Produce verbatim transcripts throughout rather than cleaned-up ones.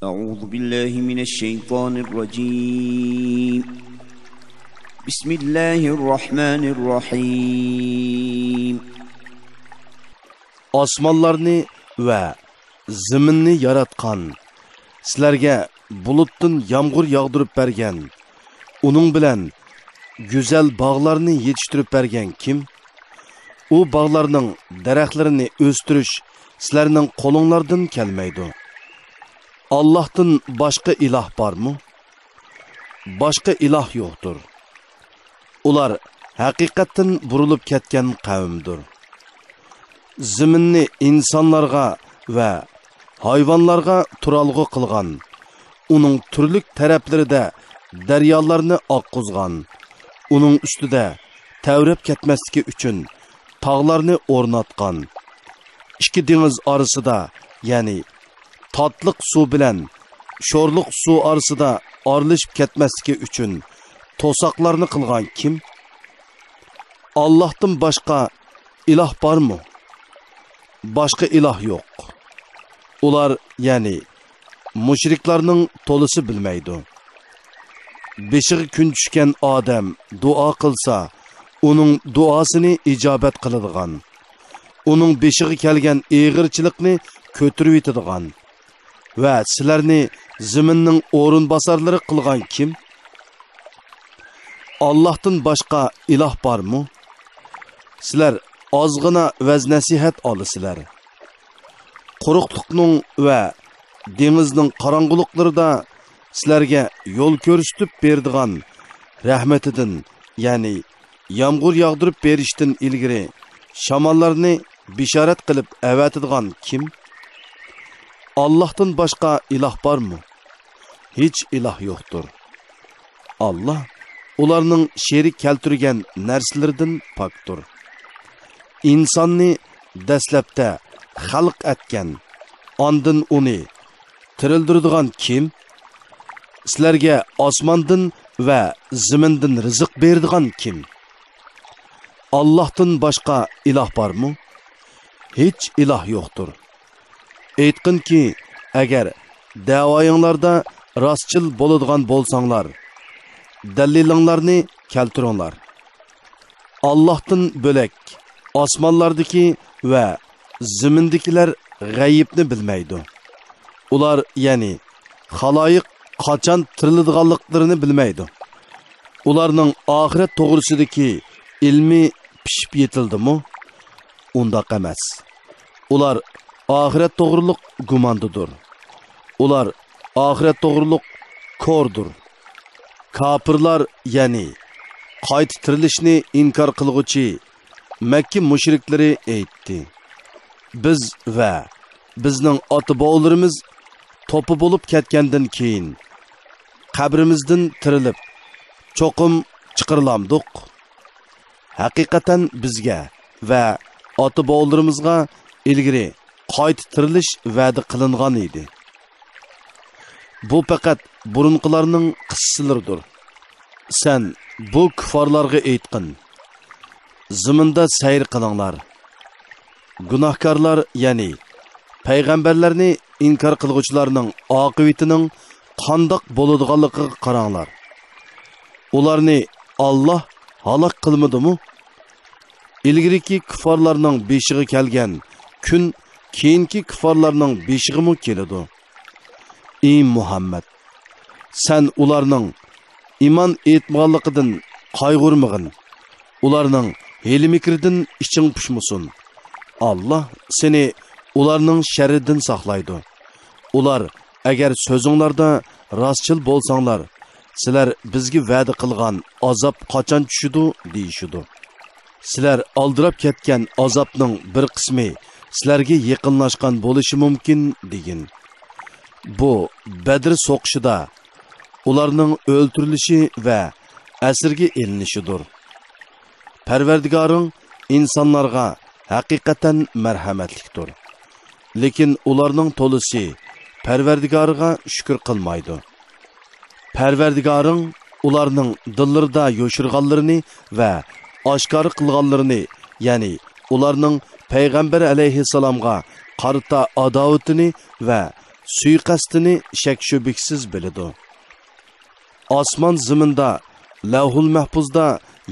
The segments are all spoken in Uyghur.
أعوذ بالله من الشيطان الرجيم. بسم الله الرحمن الرحيم. ئاسمانلارنى ۋە زېمىننى ياراتقان، سىلەرگە بۇلۇتتىن يامغۇر ياغدۇرۇپ بەرگەن، ئۇنىڭ بىلەن گۈزەل باغلارنى يېتىشتۈرۈپ بەرگەن كىم؟ ئۇ باغلارنىڭ دەرەخلىرىنى ئۆستۈرۈش سىلەرنىڭ قولۇڭلاردىن كەلمەيدۇ. ئاللاھتىن باشقا ئىلاھ بارمۇ؟ باشقا ئىلاھ يوقتۇر. ئۇلار ھەقىقەتتىن بۇرۇلۇپ كەتكەن قەۋمدۇر. زېمىننى ئىنسانلارغا ۋە ھايۋانلارغا تۇرالغۇ قىلغان، ئۇنىڭ تۈرلۈك تەرەپلىرىدە دەريالارنى ئاققۇزغان، ئۇنىڭ ئۈستىدە تەۋرەپ كەتمەسلىكى ئۈچۈن تاغلارنى ئورناتقان، ئىككى دېڭىز ئارىسىدا، يەنى تاتلىق سۇ بىلەن شورلۇق سۇ ئارىسىدا ئارىلىشىپ كەتمەسلىكى ئۈچۈن توساقلارنى قىلغان كىم؟ ئاللاھتىن باشقا ئىلاھ بارمۇ؟ باشقا ئىلاھ يوق. ئۇلار، يەنى مۇشرىكلارنىڭ تولىسى بىلمەيدۇ. بېشىغا كۈن چۈشكەن ئادەم دۇئا قىلسا، ئۇنىڭ دۇئاسىنى ئىجابەت قىلىدىغان، ئۇنىڭ بېشىغا كەلگەن ئېغىرچىلىقنى كۆتۈرۈۋېتىدىغان ۋە سىلەرنى زېمىننىڭ ئورۇنباسارلىرى قىلغان كىم؟ ئاللاھتىن باشقا ئىلاھ بارمۇ؟ سىلەر ئازغىنا ۋەز-نەسىھەت ئالىسىلەر. قۇرۇقلۇقنىڭ ۋە دېڭىزنىڭ قاراڭغۇلۇقلىرىدا سىلەرگە يول كۆرسىتىپ بېرىدىغان رەھمىتىدىن، يەنى يامغۇر ياغدۇرۇپ بېرىشتىن ئىلگىرى شاماللارنى بېشارەت قىلىپ ئەۋەتىدىغان كىم؟ ئاللاھتىن باشقا ئىلاھ بارمۇ؟ ھېچ ئىلاھ يوقتۇر. ئاللاھ ئۇلارنىڭ شېرىك كەلتۈرگەن نەرسىلىرىدىن پاكتۇر. ئىنساننى دەسلەپتە خەلق ئەتكەن، ئاندىن ئۇنى تىرىلدۈرىدىغان كىم؟ سىلەرگە ئاسماندىن ۋە زېمىندىن رىزىق بېرىدىغان كىم؟ ئاللاھتىن باشقا ئىلاھ بارمۇ؟ ھېچ ئىلاھ يوقتۇر. ئېيتقىنكى، ئەگەر دەۋايىڭلاردا راستچىل بولىدىغان بولساڭلار، دەلىلىڭلارنى كەلتۈرۈڭلار. ئاللاھتىن بۆلەك ئاسمانلاردىكى ۋە زېمىندىكىلەر غەيىبنى بىلمەيدۇ. ئۇلار، يەنى خالايىق، قاچان تىرىلىدىغانلىقلىرىنى بىلمەيدۇ. ئۇلارنىڭ ئاخىرەت توغرىسىدىكى ئىلمى پىشىپ يېتىلدىمۇ؟ ئۇنداق ئەمەس. ئۇلار ئاخىرەت توغرۇلۇق گۇماندىدۇر. ئۇلار ئاخىرەت توغرۇلۇق كوردۇر. كاپىرلار، يەنى قايتا تىرىلىشنى ئىنكار قىلغۇچى مەككە مۇشرىكلىرى ئېيتتى: بىز ۋە بىزنىڭ ئاتا-بوۋىلىرىمىز توپا بولۇپ كەتكەندىن كېيىن، قەبرىمىزدىن تىرىلىپ، چوقۇم چىقىرىلامدۇق؟ ھەقىقەتەن بىزگە ۋە ئاتا-بوۋىلىرىمىزغا ئىلگىرى قايتا تىرىلىش ۋەدە قىلىنغان ئىدى. بۇ پەقەت بۇرۇنقىلارنىڭ قىسسىلىرىدۇر. سەن بۇ كۇففارلارغا ئېيتقىن: زېمىندا سەير قىلىڭلار. گۇناھكارلار، يەنى پەيغەمبەرلەرنى ئىنكار قىلغۇچىلارنىڭ ئاقىۋىتىنىڭ قانداق بولىدىغانلىقىغا قاراڭلار. ئۇلارنى ئاللاھ ھالاك قىلمىدىمۇ؟ ئىلگىرىكى كۇففارلارنىڭ بېشىغا كەلگەن كۈن كېيىنكى كۇففارلارنىڭ بېشىغىمۇ كېلىدۇ. ئى مۇھەممەد! سەن ئۇلارنىڭ ئىمان ئېيتمىغانلىقىدىن قايغۇرمىغىن، ئۇلارنىڭ ھىيلە-مىكرىدىن ئىچىڭ پۇشمىسۇن. ئاللاھ سېنى ئۇلارنىڭ شەررىدىن ساقلايدۇ. ئۇلار: ئەگەر سۆزۈڭلاردا راستچىل بولساڭلار، سىلەر بىزگە ۋەدە قىلغان ئازاب قاچان چۈشىدۇ؟ دېيىشىدۇ. سىلەر ئالدىراپ كەتكەن ئازابنىڭ بىر قىسمى سىلەرگە يېقىنلاشقان بولۇشى مۇمكىن، دېگىن. بۇ بەدر سوقۇشىدا ئۇلارنىڭ ئۆلتۈرۈلۈشى ۋە ئەسىرگە ئېلىنىشىدۇر. پەرۋەردىگارىڭ ئىنسانلارغا ھەقىقەتەن مەرھەمەتلىكتۇر. لېكىن ئۇلارنىڭ تولىسى پەرۋەردىگارىغا شۈكۈر قىلمايدۇ. پەرۋەردىگارىڭ ئۇلارنىڭ دىللىرىدا يوشۇرغانلىرىنى ۋە ئاشكارا قىلغانلىرىنى، يەنى ئۇلارنىڭ پەيغەمبەر ئەلەيھىسسالامغا قارىتا ئاداۋىتىنى ۋە سۇيىقەستىنى شەك-شۈبھىسىز بىلىدۇ. ئاسمان زېمىندا، لەۋھۇل مەھپۇزدا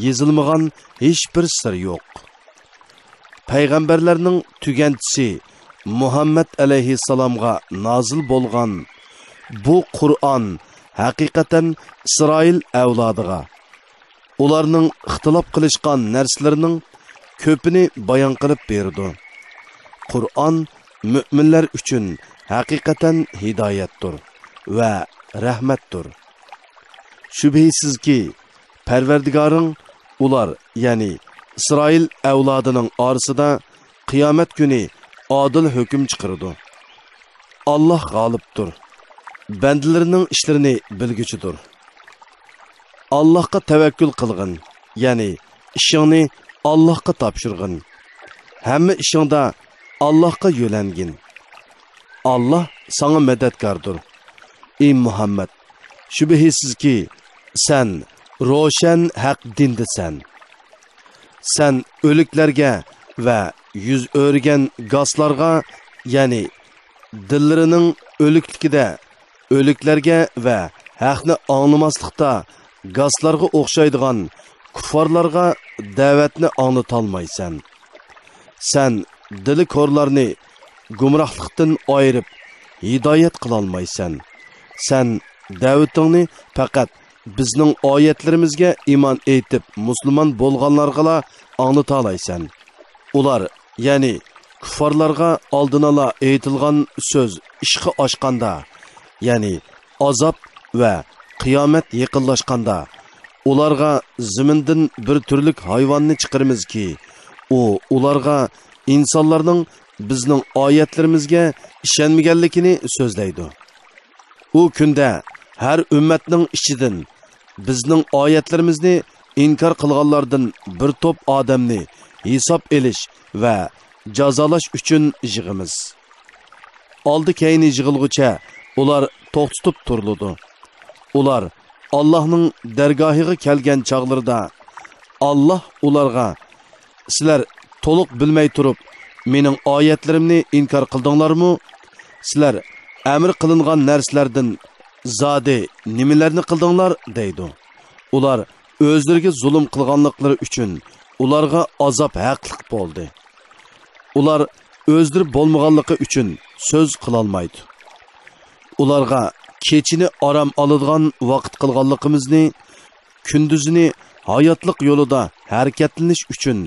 يېزىلمىغان ھېچبىر سىر يوق. پەيغەمبەرلەرنىڭ تۈگەنچىسى مۇھەممەد ئەلەيھىسسالامغا نازىل بولغان بۇ قۇرئان ھەقىقەتەن ئىسرائىل ئەۋلادىغا، ئۇلارنىڭ ئىختىلاپ قىلىشقان نەرسىلىرىنىڭ كۆپىنى بايان قىلىپ بېرىدۇ. قۇرئان مۆمىنلەر ئۈچۈن ھەقىقەتەن ھىدايەتتۇر ۋە رەھمەتتۇر. شۈبھىسىزكى، پەرۋەردىگارىڭ ئۇلار، يەنى ئىسرائىل ئەۋلادىنىڭ ئارىسىدا قىيامەت كۈنى ئادىل ھۆكۈم چىقىرىدۇ. ئاللاھ غالىبتۇر، بەندىلىرىنىڭ ئىشلىرىنى بىلگۈچىدۇر. ئاللاھقا تەۋەككۈل قىلغىن، يەنى ئىشىڭنى ئاللاھقا تاپشۇرغىن. ھەممە ئىشىڭدا ئاللاھقا يۆلەنگىن. ئاللاھ ساڭا مەدەتكاردۇر. ئى مۇھەممەد، شۈبھىسىزكى، سەن روشەن ھەق دىندىسەن. سەن ئۆلۈكلەرگە ۋە يۈز ئۆرۈگەن گاسلارغا، يەنى دىللىرىنىڭ ئۆلۈكلۈكىدە ئۆلۈكلەرگە ۋە ھەقنى ئاڭلىماسلىقتا گاسلارغا ئوخشايدىغان كۇففارلارغا دەۋەتنى ئاڭلىتالمايسەن. سەن دىلى كورلارنى گۇمراھلىقتىن ئايرىپ، ھىدايەت قىلالمايسەن. سەن دەۋىتىڭنى پەقەت بىزنىڭ ئايەتلىرىمىزگە ئىمان ئېيتىپ مۇسۇلمان بولغانلارغىلا ئاڭلىتالايسەن. ئۇلار، يەنى كۇففارلارغا ئالدىنلا ئېيتىلغان سۆز ئىشقا ئاشقاندا، يەنى ئازاب ۋە قىيامەت يېقىنلاشقاندا، ئۇلارغا زېمىندىن بىر تۈرلۈك ھايۋاننى چىقىرىمىزكى، ئۇ ئۇلارغا ئىنسانلارنىڭ بىزنىڭ ئايەتلىرىمىزگە ئىشەنمىگەنلىكىنى سۆزلەيدۇ. ئۇ كۈندە ھەر ئۈممەتنىڭ ئىچىدىن بىزنىڭ ئايەتلىرىمىزنى ئىنكار قىلغانلاردىن بىر توپ ئادەمنى ھېساب ئېلىش ۋە جازالاش ئۈچۈن يىغىمىز. ئالدى-كەينى يىغىلغۇچە ئۇلار توختىتىپ تۇرۇلىدۇ. ئۇلار ئاللاھنىڭ دەرگاھىغا كەلگەن چاغلىرىدا، ئاللاھ ئۇلارغا، سىلەر تولۇق بىلمەي تۇرۇپ مېنىڭ ئايەتلىرىمنى ئىنكار قىلدىڭلارمۇ؟ سىلەر ئەمر قىلىنغان نەرسىلەردىن زادى نېمىلەرنى قىلدىڭلار؟ دەيدۇ. ئۇلار ئۆزلىرىگە زۇلۇم قىلغانلىقلىرى ئۈچۈن ئۇلارغا ئازاب ھەقلىق بولدى. ئۇلار ئۆزلىرى بولمىغانلىقى ئۈچۈن سۆز قىلالمايدۇ. ئۇلارغا كېچىنى ئارام ئالىدىغان ۋاقىت قىلغانلىقىمىزنى، كۈندۈزىنى ھاياتلىق يولىدا ھەرىكەتلىنىش ئۈچۈن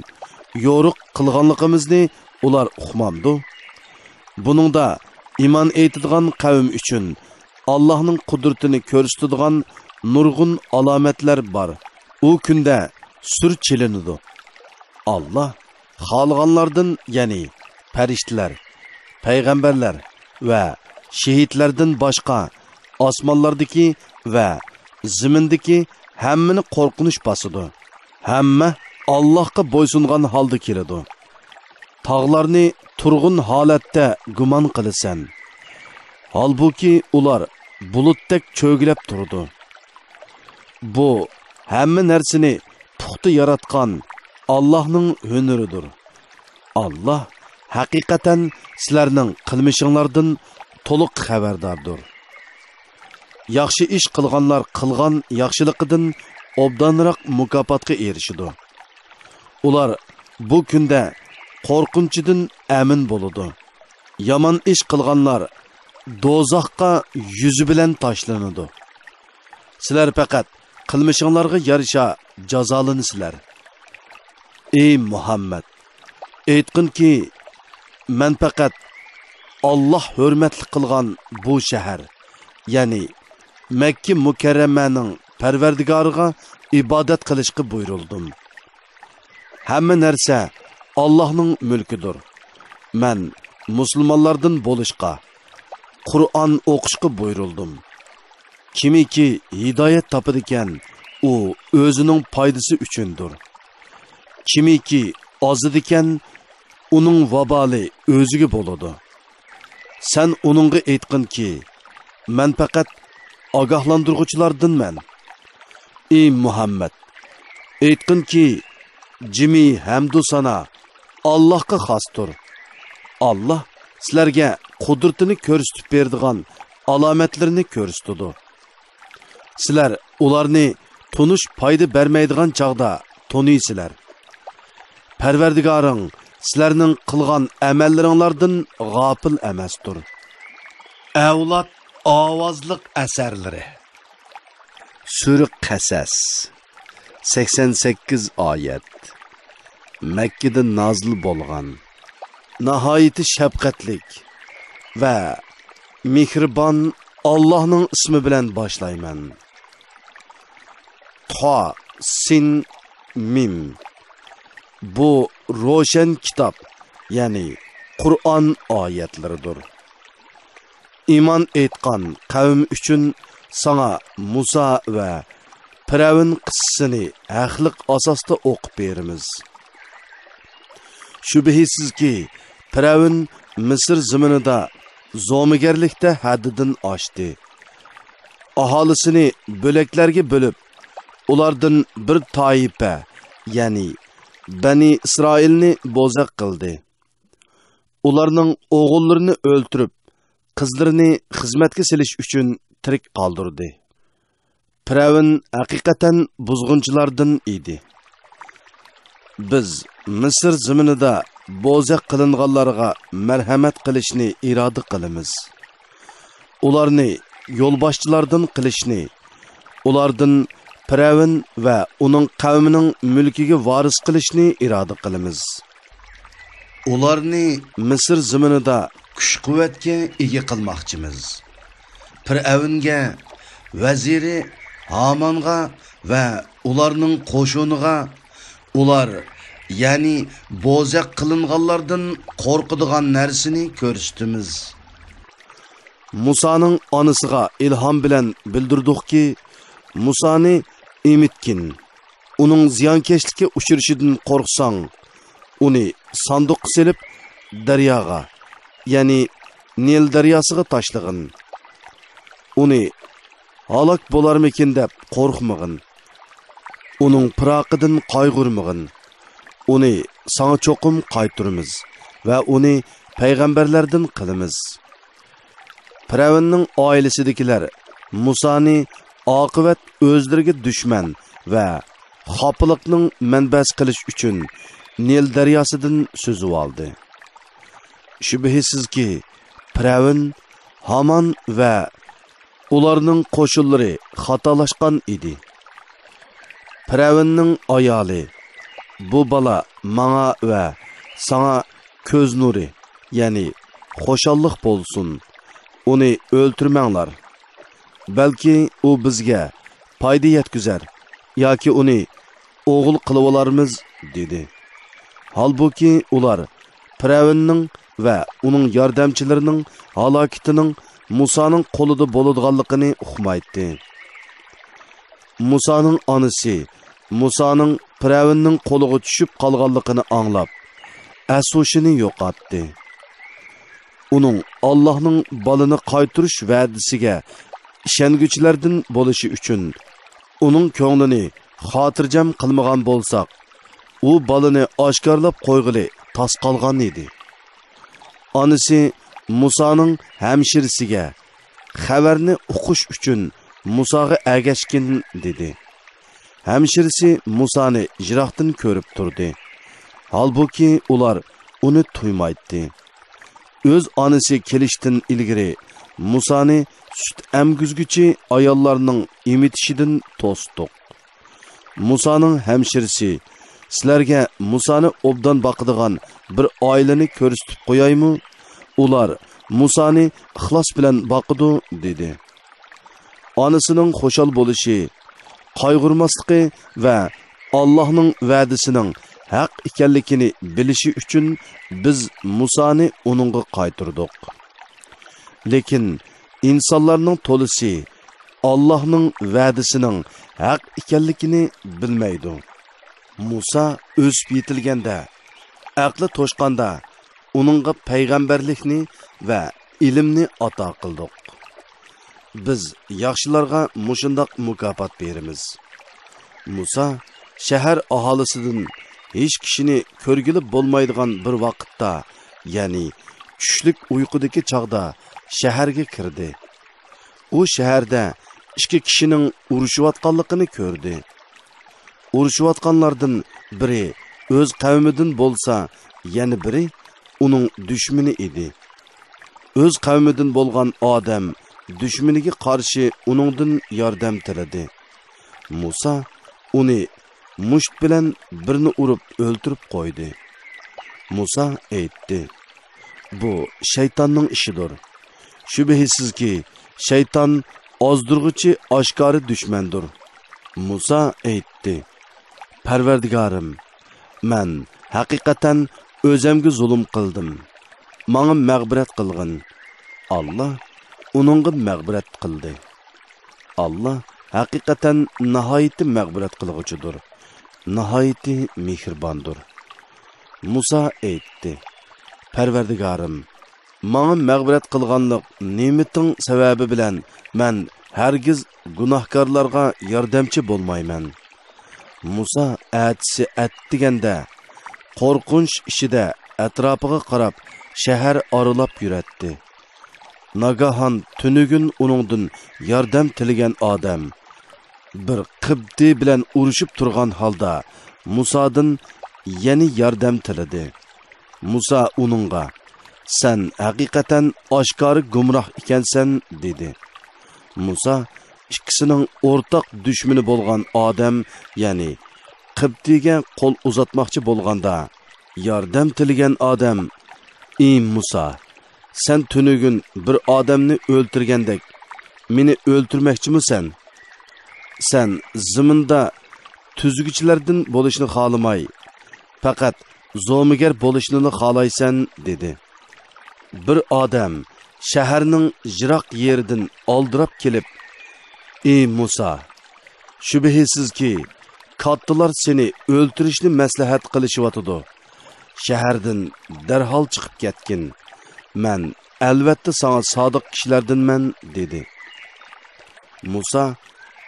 يورۇق قىلغانلىقىمىزنى ئۇلار ئۇقمامدۇ؟ بۇنىڭدا ئىمان ئېيتىدىغان قەۋم ئۈچۈن ئاللاھنىڭ قۇدرىتىنى كۆرسىتىدىغان نۇرغۇن ئالامەتلەر بار. ئۇ كۈندە سۈر چېلىنىدۇ. ئاللاھ خالىغانلاردىن، يەنى پەرىشتىلەر، پەيغەمبەرلەر ۋە شېھىتلەردىن باشقا ئاسمانلاردىكى ۋە زېمىندىكى ھەممىنى قورقۇنچ باسىدۇ. ھەممە ئاللاھقا بويسۇنغان ھالدا كېلىدۇ. تاغلارنى تۇرغۇن ھالەتتە گۇمان قىلىسەن. ھالبۇكى، ئۇلار بۇلۇتتەك چۆگىلەپ تۇرىدۇ. بۇ ھەممە نەرسىنى پۇختا ياراتقان ئاللاھنىڭ ھۈنىرىدۇر. ئاللاھ ھەقىقەتەن سىلەرنىڭ قىلمىشىڭلاردىن تولۇق خەۋەرداردۇر. ياخشى ئىش قىلغانلار قىلغان ياخشىلىقىدىن ئوبدانراق مۇكاپاتقا ئېرىشىدۇ. ئۇلار بۇ كۈندە قورقۇنچىدىن ئەمىن بولىدۇ. يامان ئىش قىلغانلار دوزاخقا يۈزى بىلەن تاشلىنىدۇ. سىلەر پەقەت قىلمىشىڭلارغا يارىشا جازالىنىسىلەر. ئى مۇھەممەد، ئېيتقىنكى، مەن پەقەت ئاللاھ ھۆرمەتلىك قىلغان بۇ شەھەر، يەنى مەككە مۇكەررەمەنىڭ پەرۋەردىگارىغا ئىبادەت قىلىشقا بۇيرۇلدۇم. ھەممە نەرسە ئاللاھنىڭ مۈلكىدۇر. مەن مۇسۇلمانلاردىن بولۇشقا، قۇرئان ئوقۇشقا بۇيرۇلدۇم. كىمكى ھىدايەت تاپىدىكەن، ئۇ ئۆزىنىڭ پايدىسى ئۈچۈندۇر. كىمكى ئازىدىكەن، ئۇنىڭ ۋابالى ئۆزىگە بولىدۇ. سەن ئۇنىڭغا ئېيتقىنكى، مەن پەقەت ئاگاھلاندۇرغۇچىلاردىنمەن. ئى مۇھەممەد، ئېيتقىنكى، جىمى ھەمدۇ سانا ئاللاھقا خاستۇر. ئاللاھ سىلەرگە قۇدرىتىنى كۆرسىتىپ بېرىدىغان ئالامەتلىرىنى كۆرسىتىدۇ. سىلەر ئۇلارنى تونۇش پايدا بەرمەيدىغان چاغدا تونۇيسىلەر. پەرۋەردىگارىڭ سىلەرنىڭ قىلغان ئەمەللىرىڭلاردىن غاپىل ئەمەستۇر. ئەۋلاد ئاۋازلىق ئەسەرلىرى. سۈرە قەسەس، سەكسەن سەككىز ئايەت. مەككىدە نازىل بولغان. ناھايىتى شەپقەتلىك ۋە مېھرىبان ئاللاھنىڭ ئىسمى بىلەن باشلايمەن. تا، سىن، مىم. بۇ روشەن كىتاب، يەنى قۇرئان ئايەتلىرىدۇر. ئىمان ئېيتقان قەۋم ئۈچۈن ساڭا مۇسا ۋە پىرئەۋن قىسسىسىنى ھەقلىق ئاساستا ئوقۇپ بېرىمىز. شۈبھىسىزكى، پىرئەۋن مىسىر زېمىنىدا زومىگەرلىكتە ھەددىدىن ئاشتى. ئاھالىسىنى بۆلەكلەرگە بۆلۈپ، ئۇلاردىن بىر تائىپە، يەنى بەنى ئىسرائىلنى بوزەك قىلدى. ئۇلارنىڭ ئوغۇللىرىنى ئۆلتۈرۈپ، قىزلىرىنى خىزمەتكە سېلىش ئۈچۈن تىرىك قالدۇردى. پىرئەۋن ھەقىقەتەن بۇزغۇنچىلاردىن ئىدى. بىز مىسىر زېمىنىدا بوزەك قىلىنغانلارغا مەرھەمەت قىلىشنى ئىرادە قىلىمىز. ئۇلارنى يولباشچىلاردىن قىلىشنى، ئۇلاردىن پىرئەۋن ۋە ئۇنىڭ قەۋمىنىڭ مۈلكىگە ۋارىس قىلىشنى ئىرادە قىلىمىز. ئۇلارنى مىسىر زېمىنىدا كۈچ-قۇۋۋەتكە ئىگە قىلماقچىمىز. پىرئەۋنگە، ۋەزىرى ھامانغا ۋە ئۇلارنىڭ قوشۇنىغا ئۇلار، يەنى بوزەك قىلىنغانلاردىن قورقىدىغان نەرسىنى كۆرسىتىمىز. مۇسانىڭ ئانىسىغا ئىلھام بىلەن بىلدۈردۇقكى، مۇسانى ئېمىتكىن. ئۇنىڭ زىيانكەشلىككە ئۇچرىشىدىن قورقساڭ، ئۇنى ساندۇققا سېلىپ، دەرياغا، يەنى نىل دەرياسىغا تاشلىغىن. ئۇنى ھالاك بولارمىكىن دەپ قورقمىغىن. ئۇنىڭ پىراقىدىن قايغۇرمىغىن. ئۇنى ساڭا چوقۇم قايتۇرىمىز ۋە ئۇنى پەيغەمبەرلەردىن قىلىمىز. پىرئەۋننىڭ ئائىلىسىدىكىلەر مۇسانى ئاقىۋەت ئۆزلىرىگە دۈشمەن ۋە خاپىلىقنىڭ مەنبەسى قىلىش ئۈچۈن نىل دەرياسىدىن سۈزۈۋالدى. شۈبھىسىزكى، پىرئەۋن، ھامان ۋە ئۇلارنىڭ قوشۇنلىرى خاتالاشقان ئىدى. پىرئەۋننىڭ ئايالى، بۇ بالا ماڭا ۋە ساڭا كۆز نۇرى، يەنى خۇشاللىق بولسۇن. ئۇنى ئۆلتۈرمەڭلار. بەلكى ئۇ بىزگە پايدا يەتكۈزەر ياكى ئۇنى ئوغۇل قىلىۋالارمىز، دېدى. ھالبۇكى، ئۇلار پىرئەۋننىڭ ۋە ئۇنىڭ ياردەمچىلىرىنىڭ ھالاكىتىنىڭ مۇسانىڭ قولىدا بولىدىغانلىقىنى ئۇقمايتتى. مۇسانىڭ ئانىسى مۇسانىڭ پىرئەۋننىڭ قولىغا چۈشۈپ قالغانلىقىنى ئاڭلاپ، ئەس-ھوشىنى يوقاتتى. ئۇنىڭ ئاللاھنىڭ بالىنى قايتۇرۇش ۋەدىسىگە ئىشەنگۈچىلەردىن بولۇشى ئۈچۈن، ئۇنىڭ كۆڭلىنى خاتىرجەم قىلمىغان بولساق، ئۇ بالىنى ئاشكارىلاپ قويغىلى تاس قالغان ئىدى. ئانىسى مۇسانىڭ ھەمشىرىسىگە، خەۋەرنى ئۇقۇش ئۈچۈن مۇساغا ئەگەشكىن، دېدى. ھەمشىرىسى مۇسانى يىراقتىن كۆرۈپ تۇردى. ھالبۇكى، ئۇلار ئۇنى تۇيمايتتى. ئۆز ئانىسى كېلىشتىن ئىلگىرى مۇسانى سۈت ئەمگۈزگۈچى ئاياللارنىڭ ئېمىتىشىدىن توستۇق. مۇسانىڭ ھەمشىرىسى، سىلەرگە مۇسانى ئوبدان باقىدىغان بىر ئائىلىنى كۆرسىتىپ قويايمۇ؟ ئۇلار مۇسانى ئىخلاس بىلەن باقىدۇ، دېدى. ئانىسىنىڭ خۇشال بولۇشى، قايغۇرماسلىقى ۋە ئاللاھنىڭ ۋەدىسىنىڭ ھەق ئىكەنلىكىنى بىلىشى ئۈچۈن بىز مۇسانى ئۇنىڭغا قايتۇردۇق. لېكىن ئىنسانلارنىڭ تولىسى ئاللاھنىڭ ۋەدىسىنىڭ ھەق ئىكەنلىكىنى بىلمەيدۇ. مۇسا ئۆسۈپ يېتىلگەندە، ئەقلى توشقاندا، ئۇنىڭغا پەيغەمبەرلىكنى ۋە ئىلىمنى ئاتا قىلدۇق. بىز ياخشىلارغا مۇشۇنداق مۇكاپات بېرىمىز. مۇسا شەھەر ئاھالىسىدىن ھېچ كىشىنى كۆرگىلى بولمايدىغان بىر ۋاقىتتا، يەنى چۈشلۈك ئۇيقۇدىكى چاغدا شەھەرگە كىردى. ئۇ شەھەردە ئىككى كىشىنىڭ ئۇرۇشۇۋاتقانلىقىنى كۆردى. ئۇرۇشۇۋاتقانلاردىن بىرى ئۆز قەۋمىدىن بولسا، يەنە بىرى ئۇنىڭ دۈشمىنى ئىدى. ئۆز قەۋمىدىن بولغان ئادەم دۈشمىنىگە قارشى ئۇنىڭدىن ياردەم تىلىدى. مۇسا ئۇنى مۇشت بىلەن بىرنى ئۇرۇپ ئۆلتۈرۈپ قويدى. مۇسا ئېيتتى: «بۇ شەيتاننىڭ ئىشىدۇر. شۈبھىسىزكى، شەيتان ئازدۇرغۇچى ئاشكارا دۈشمەندۇر.» مۇسا ئېيتتى: «پەرۋەردىگارىم، مەن ھەقىقەتەن ئۆزەمگە زۇلۇم قىلدىم. ماڭا مەغپىرەت قىلغىن.» ئاللا ئۇنىڭغا مەغپىرەت قىلدى. ئاللا ھەقىقەتەن ناھايىتى مەغپىرەت قىلغۇچىدۇر، ناھايىتى مېھرىباندۇر. مۇسا ئېيتتى: «پەرۋەردىگارىم، ماڭا مەغپىرەت قىلغانلىق نېمىتىڭ سەۋەبى بىلەن مەن ھەرگىز گۇناھكارلارغا ياردەمچى بولمايمەن.» مۇسا ئەتىسى ئەتىگەندە قورقۇنچ ئىچىدە ئەتراپىغا قاراپ شەھەر ئارىلاپ يۈرەتتى. ناگاھان تۈنۈگۈن ئۇنىڭدىن ياردەم تىلىگەن ئادەم بىر قىبتى بىلەن ئۇرۇشۇپ تۇرغان ھالدا مۇسادىن يەنە ياردەم تىلىدى. مۇسا ئۇنىڭغا: «سەن ھەقىقەتەن ئاشكارا گۇمراھ ئىكەنسەن» دېدى. مۇسا ئىككىسىنىڭ ئورتاق دۈشمىنى بولغان ئادەم، يەنى قىبتىگە قول ئۇزاتماقچى بولغاندا، ياردەم تىلىگەن ئادەم: «ئى مۇسا، سەن تۈنۈگۈن بىر ئادەمنى ئۆلتۈرگەندەك، مېنى ئۆلتۈرمەكچىمۇسەن؟ سەن زېمىندا تۈزگۈچىلەردىن بولۇشنى خالىماي، پەقەت زومىگەر بولۇشنىلا خالايسەن» دېدى. بىر ئادەم شەھەرنىڭ يىراق يېرىدىن ئالدىراپ كېلىپ: «ئى مۇسا، شۈبھىسىزكى، كاتتىلار سېنى ئۆلتۈرۈشنى مەسلىھەت قىلىشىۋاتىدۇ. شەھەردىن دەرھال چىقىپ كەتكىن. مەن ئەلۋەتتە ساڭا سادىق كىشىلەردىنمەن» دېدى. مۇسا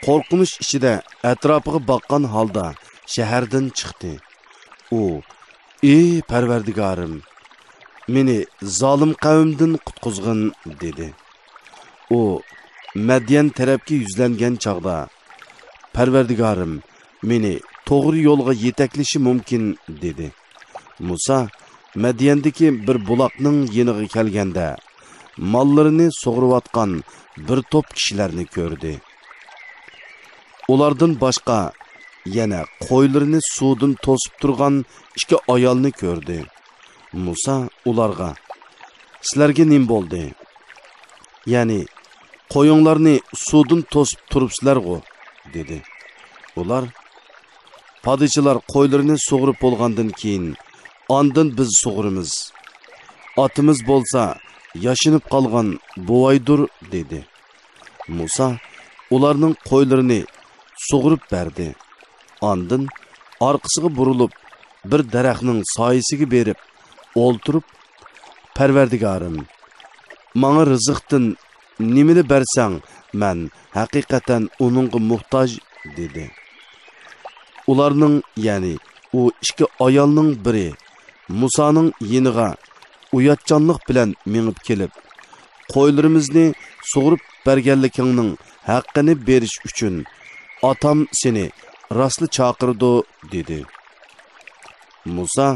قورقۇنچ ئىچىدە ئەتراپىغا باققان ھالدا شەھەردىن چىقتى. ئۇ: «ئى پەرۋەردىگارىم، مېنى زالىم قەۋمدىن قۇتقۇزغىن» دېدى. ئۇ مەديەن تەرەپكە يۈزلەنگەن چاغدا: «پەرۋەردىگارىم، مېنى توغرا يولغا يېتەكلىشى مۇمكىن» دېدى. مۇسا مەديەندىكى بىر بۇلاقنىڭ يېنىغا كەلگەندە، ماللىرىنى سۇغۇرۇۋاتقان بىر توپ كىشىلەرنى كۆردى. ئۇلاردىن باشقا يەنە قويلىرىنى سۇدىن توسۇپ تۇرغان ئىككى ئايالنى كۆردى. مۇسا ئۇلارغا: «سىلەرگە نېمە بولدى؟ يەنى قويۇڭلارنى سۇدىن توسۇپ تۇرۇپسىلەرغۇ؟» دېدى. ئۇلار: «پادىچىلار قويلىرىنى سۇغۇرۇپ بولغاندىن كېيىن، ئاندىن بىز سۇغۇرىمىز. ئاتىمىز بولسا ياشىنىپ قالغان بوۋايدۇر» دېدى. مۇسا ئۇلارنىڭ قويلىرىنى سۇغۇرۇپ بەردى. ئاندىن ئارقىسىغا بۇرۇلۇپ، بىر دەرەخنىڭ سايىسىگە بېرىپ ئولتۇرۇپ: «پەرۋەردىگارىم، ماڭا رىزىقتىن نېمىنى بەرسەڭ، مەن ھەقىقەتەن ئۇنىڭغا موھتاج» دېدى. ئۇلارنىڭ، يەنى ئۇ ئىككى ئايالنىڭ بىرى مۇسانىڭ يېنىغا ئۇياتچانلىق بىلەن مېڭىپ كېلىپ: «قويلىرىمىزنى سۇغۇرۇپ بەرگەنلىكىڭنىڭ ھەققىنى بېرىش ئۈچۈن ئاتام سېنى راستلا چاقىرىدۇ» دېدى. مۇسا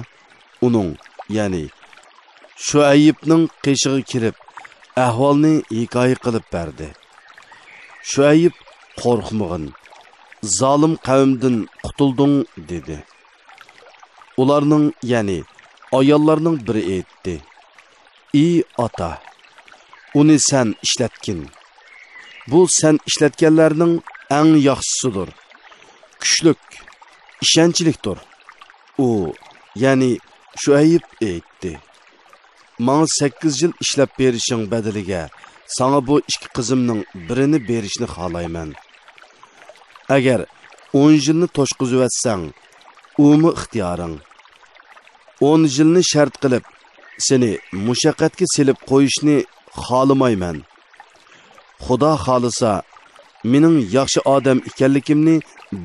ئۇنىڭ، يەنى شۇئەيىبنىڭ قېشىغا كېلىپ، ئەھۋالنى ھېكايە قىلىپ بەردى. شۇئەيىب: «قورقمىغىن، زالىم قەۋمدىن قۇتۇلدۇڭ» دېدى. ئۇلارنىڭ، يەنى ئاياللارنىڭ بىرى ئېيتتى: «ئى ئاتا، ئۇنى سەن ئىشلەتكىن. بۇ سەن ئىشلەتكەنلەرنىڭ ئەڭ ياخشىسىدۇر. كۈچلۈك، ئىشەنچلىكتۇر.» ئۇ، يەنى شۇئەيىب ئېيتتى: «ماڭا سەككىز يىل ئىشلەپ بېرىشىڭ بەدىلىگە ساڭا بۇ ئىككى قىزىمنىڭ بىرىنى بېرىشنى خالايمەن. ئەگەر ئون يىلنى توشقۇزۇۋەتسەڭ، ئۇمۇ ئىختىيارىڭ. ئون يىلنى شەرت قىلىپ، سېنى مۇشەققەتكە سېلىپ قويۇشنى خالىمايمەن. خۇدا خالىسا، مېنىڭ ياخشى ئادەم ئىكەنلىكىمنى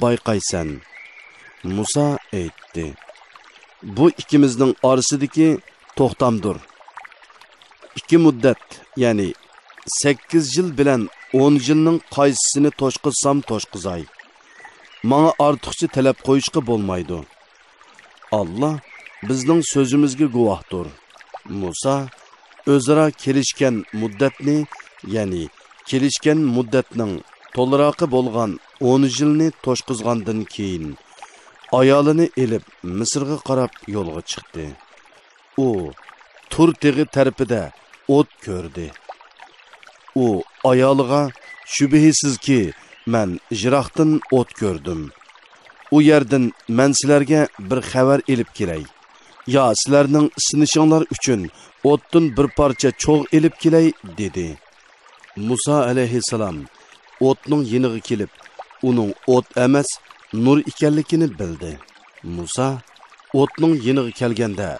بايقايسەن.» مۇسا ئېيتتى: «بۇ ئىككىمىزنىڭ ئارىسىدىكى توختامدۇر. ئىككى مۇددەت، يەنى سەككىز يىل بىلەن ئون يىلنىڭ قايسىسىنى توشقۇزسام توشقۇزاي، ماڭا ئارتۇقچە تەلەپ قويۇشقا بولمايدۇ. ئاللا بىزنىڭ سۆزىمىزگە گۇۋاھتۇر. مۇسا ئۆزئارا كېلىشكەن مۇددەتنى، يەنى كېلىشكەن مۇددەتنىڭ تولىراقى بولغان ئون يىلنى توشقۇزغاندىن كېيىن، ئايالىنى ئېلىپ مىسىرغا قاراپ يولغا چىقتى. ئۇ تۇر تېغى تەرىپىدە ئوت كۆردى. ئۇ ئايالىغا، شۈبھىسىزكى، مەن يىراقتىن ئوت كۆردۈم. ئۇ يەردىن مەن سىلەرگە بىر خەۋەر ئېلىپ كېلەي، يا سىلەرنىڭ سىنىشىڭلار ئۈچۈن ئوتتىن بىر پارچە چوغ ئېلىپ كېلەي، دېدى. مۇسا ئەلەيھىسسالام ئوتنىڭ يېنىغا كېلىپ، ئۇنىڭ ئوت ئەمەس، نۇر ئىكەنلىكىنى بىلدى. مۇسا ئوتنىڭ يېنىغا كەلگەندە،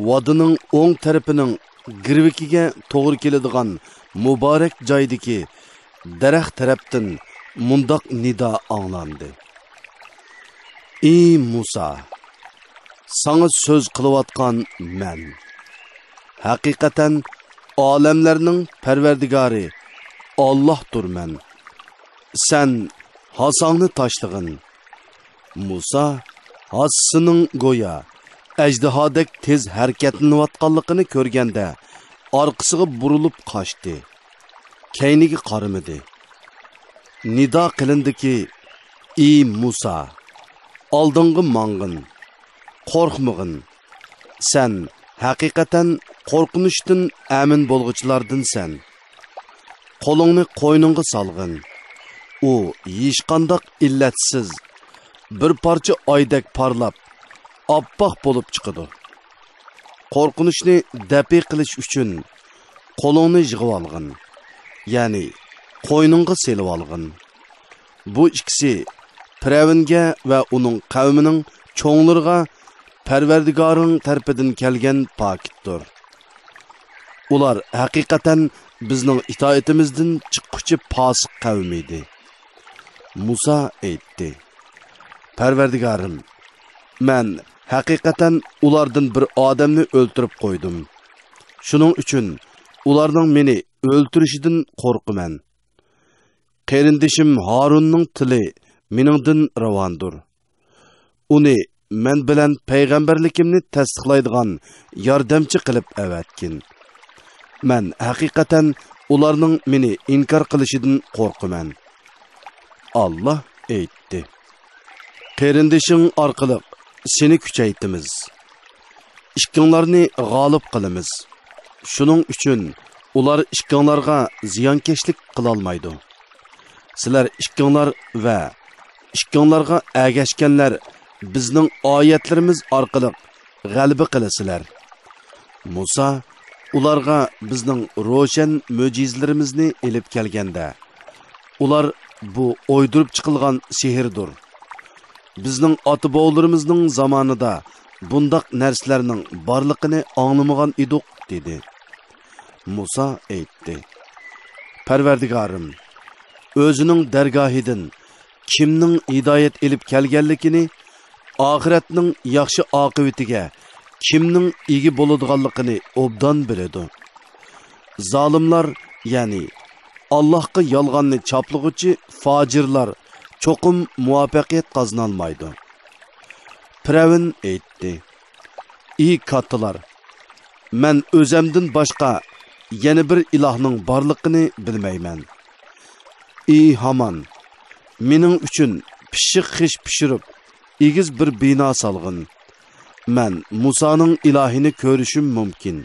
ۋادىنىڭ ئوڭ تەرىپىنىڭ گىرۋىكىگە توغرا كېلىدىغان مۇبارەك جايدىكى دەرەخ تەرەپتىن مۇنداق نىدا ئاڭلاندى: «ئى مۇسا، ساڭا سۆز قىلىۋاتقان مەن. ھەقىقەتەن ئالەملەرنىڭ پەرۋەردىگارى ئاللاھتۇرمەن. سەن ھاساڭنى تاشلىغىن.» مۇسا ھاسىسىنىڭ گويا ئەجدىھادەك تېز ھەرىكەتلىنىۋاتقانلىقىنى كۆرگەندە، ئارقىسىغا بۇرۇلۇپ قاچتى. كەينىگە قارىمىدى. نىدا قىلىندىكى: «ئى مۇسا، ئالدىڭغا ماڭغىن، قورقمىغىن. سەن ھەقىقەتەن قورقۇنچتىن ئەمىن بولغۇچىلاردىنسەن. قولۇڭنى قوينۇڭغا سالغىن.» ئۇ ھېچقانداق ئىللەتسىز بىر پارچە ئايدەك پارلاپ، ئاپئاق بولۇپ چىقىدۇ. قورقۇنچنى دەپئى قىلىش ئۈچۈن قولۇڭنى يىغىۋالغىن، يەنى قوينۇڭغا سېلىۋالغىن. بۇ ئىككىسى پىرئەۋنگە ۋە ئۇنىڭ قەۋمىنىڭ چوڭلىرىغا پەرۋەردىگارىڭ تەرىپىدىن كەلگەن پاكىتتۇر. ئۇلار ھەقىقەتەن بىزنىڭ ئىتائىتىمىزدىن چىققۇچى پاسىق قەۋم ئىدى. مۇسا ئېيتتى: «پەرۋەردىگارىم، مەن ھەقىقەتەن ئۇلاردىن بىر ئادەمنى ئۆلتۈرۈپ قويدۇم. شۇنىڭ ئۈچۈن ئۇلارنىڭ مېنى ئۆلتۈرۈشىدىن قورقىمەن. قېرىندىشىم ھارۇننىڭ تىلى مېنىڭدىن راۋاندۇر. ئۇنى مەن بىلەن پەيغەمبەرلىكىمنى تەستىقلايدىغان ياردەمچى قىلىپ ئەۋەتكىن. مەن ھەقىقەتەن ئۇلارنىڭ مېنى ئىنكار قىلىشىدىن قورقىمەن.» ئاللا ئېيتتى: «قېرىندىشىڭ ئارقىلىق سېنى كۈچەيتىمىز. ئىككىڭلارنى غالىب قىلىمىز. شۇنىڭ ئۈچۈن ئۇلار ئىككىڭلارغا زىيانكەشلىك قىلالمايدۇ. سىلەر ئىككىڭلار ۋە ئىككىڭلارغا ئەگەشكەنلەر بىزنىڭ ئايەتلىرىمىز ئارقىلىق غەلىبە قىلىسىلەر.» مۇسا ئۇلارغا بىزنىڭ روشەن مۆجىزىلىرىمىزنى ئېلىپ كەلگەندە، ئۇلار: «بۇ ئويدۇرۇپ چىقىلغان سېھىردۇر. بىزنىڭ ئاتا-بوۋىلىرىمىزنىڭ زامانىدا بۇنداق نەرسىلەرنىڭ بارلىقىنى ئاڭلىمىغان ئىدۇق» دېدى. مۇسا ئېيتتى: «پەرۋەردىگارىم، ئۆزىنىڭ دەرگاھىدىن كىمنىڭ ھىدايەت ئېلىپ كەلگەنلىكىنى، ئاخىرەتنىڭ ياخشى ئاقىۋىتىگە كىمنىڭ ئىگە بولىدىغانلىقىنى ئوبدان بىلىدۇ. زالىملار، يەنى ئاللاھقا يالغاننى چاپلىغۇچى فاجىرلار چوقۇم مۇۋەپپەقىيەت قازىنالمايدۇ.» پىرئەۋن ئېيتتى: «ئى كاتتىلار، مەن ئۆزەمدىن باشقا يەنە بىر ئىلاھنىڭ بارلىقىنى بىلمەيمەن. ئى ھامان، مېنىڭ ئۈچۈن پىششىق خىش پىشۇرۇپ، ئېگىز بىر بىنا سالغىن. مەن مۇسانىڭ ئىلاھىنى كۆرۈشۈم مۇمكىن.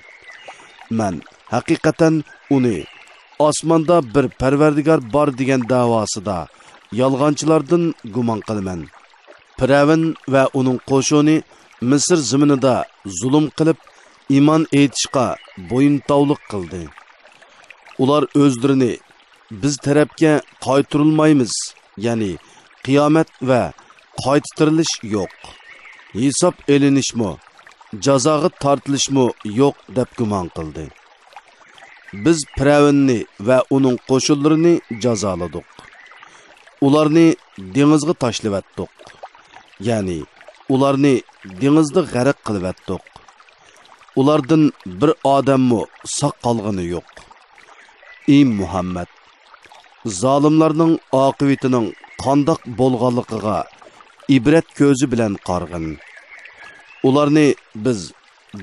مەن ھەقىقەتەن ئۇنى ئاسماندا بىر پەرۋەردىگار بار دېگەن دەۋاسىدا يالغانچىلاردىن گۇمان قىلىمەن.» پىرئەۋن ۋە ئۇنىڭ قوشۇنى مىسىر زېمىنىدا زۇلۇم قىلىپ، ئىمان ئېيتىشقا بويۇنتاۋلىق قىلدى. ئۇلار ئۆزلىرىنى «بىز تەرەپكە قايتۇرۇلمايمىز، يەنى قىيامەت ۋە قايتا تىرىلىش يوق، ھېساب ئېلىنىشمۇ، جازاغا تارتىلىشمۇ يوق» دەپ گۇمان قىلدى. بىز پىرئەۋننى ۋە ئۇنىڭ قوشۇنلىرىنى جازالىدۇق. ئۇلارنى دېڭىزغا تاشلىۋەتتۇق. يەنى ئۇلارنى دېڭىزدا غەرق قىلىۋەتتۇق. ئۇلاردىن بىر ئادەممۇ ساق قالغىنى يوق. ئى مۇھەممەد! زالىملارنىڭ ئاقىۋىتىنىڭ قانداق بولغانلىقىغا ئىبرەت كۆزى بىلەن قارىغىن. ئۇلارنى بىز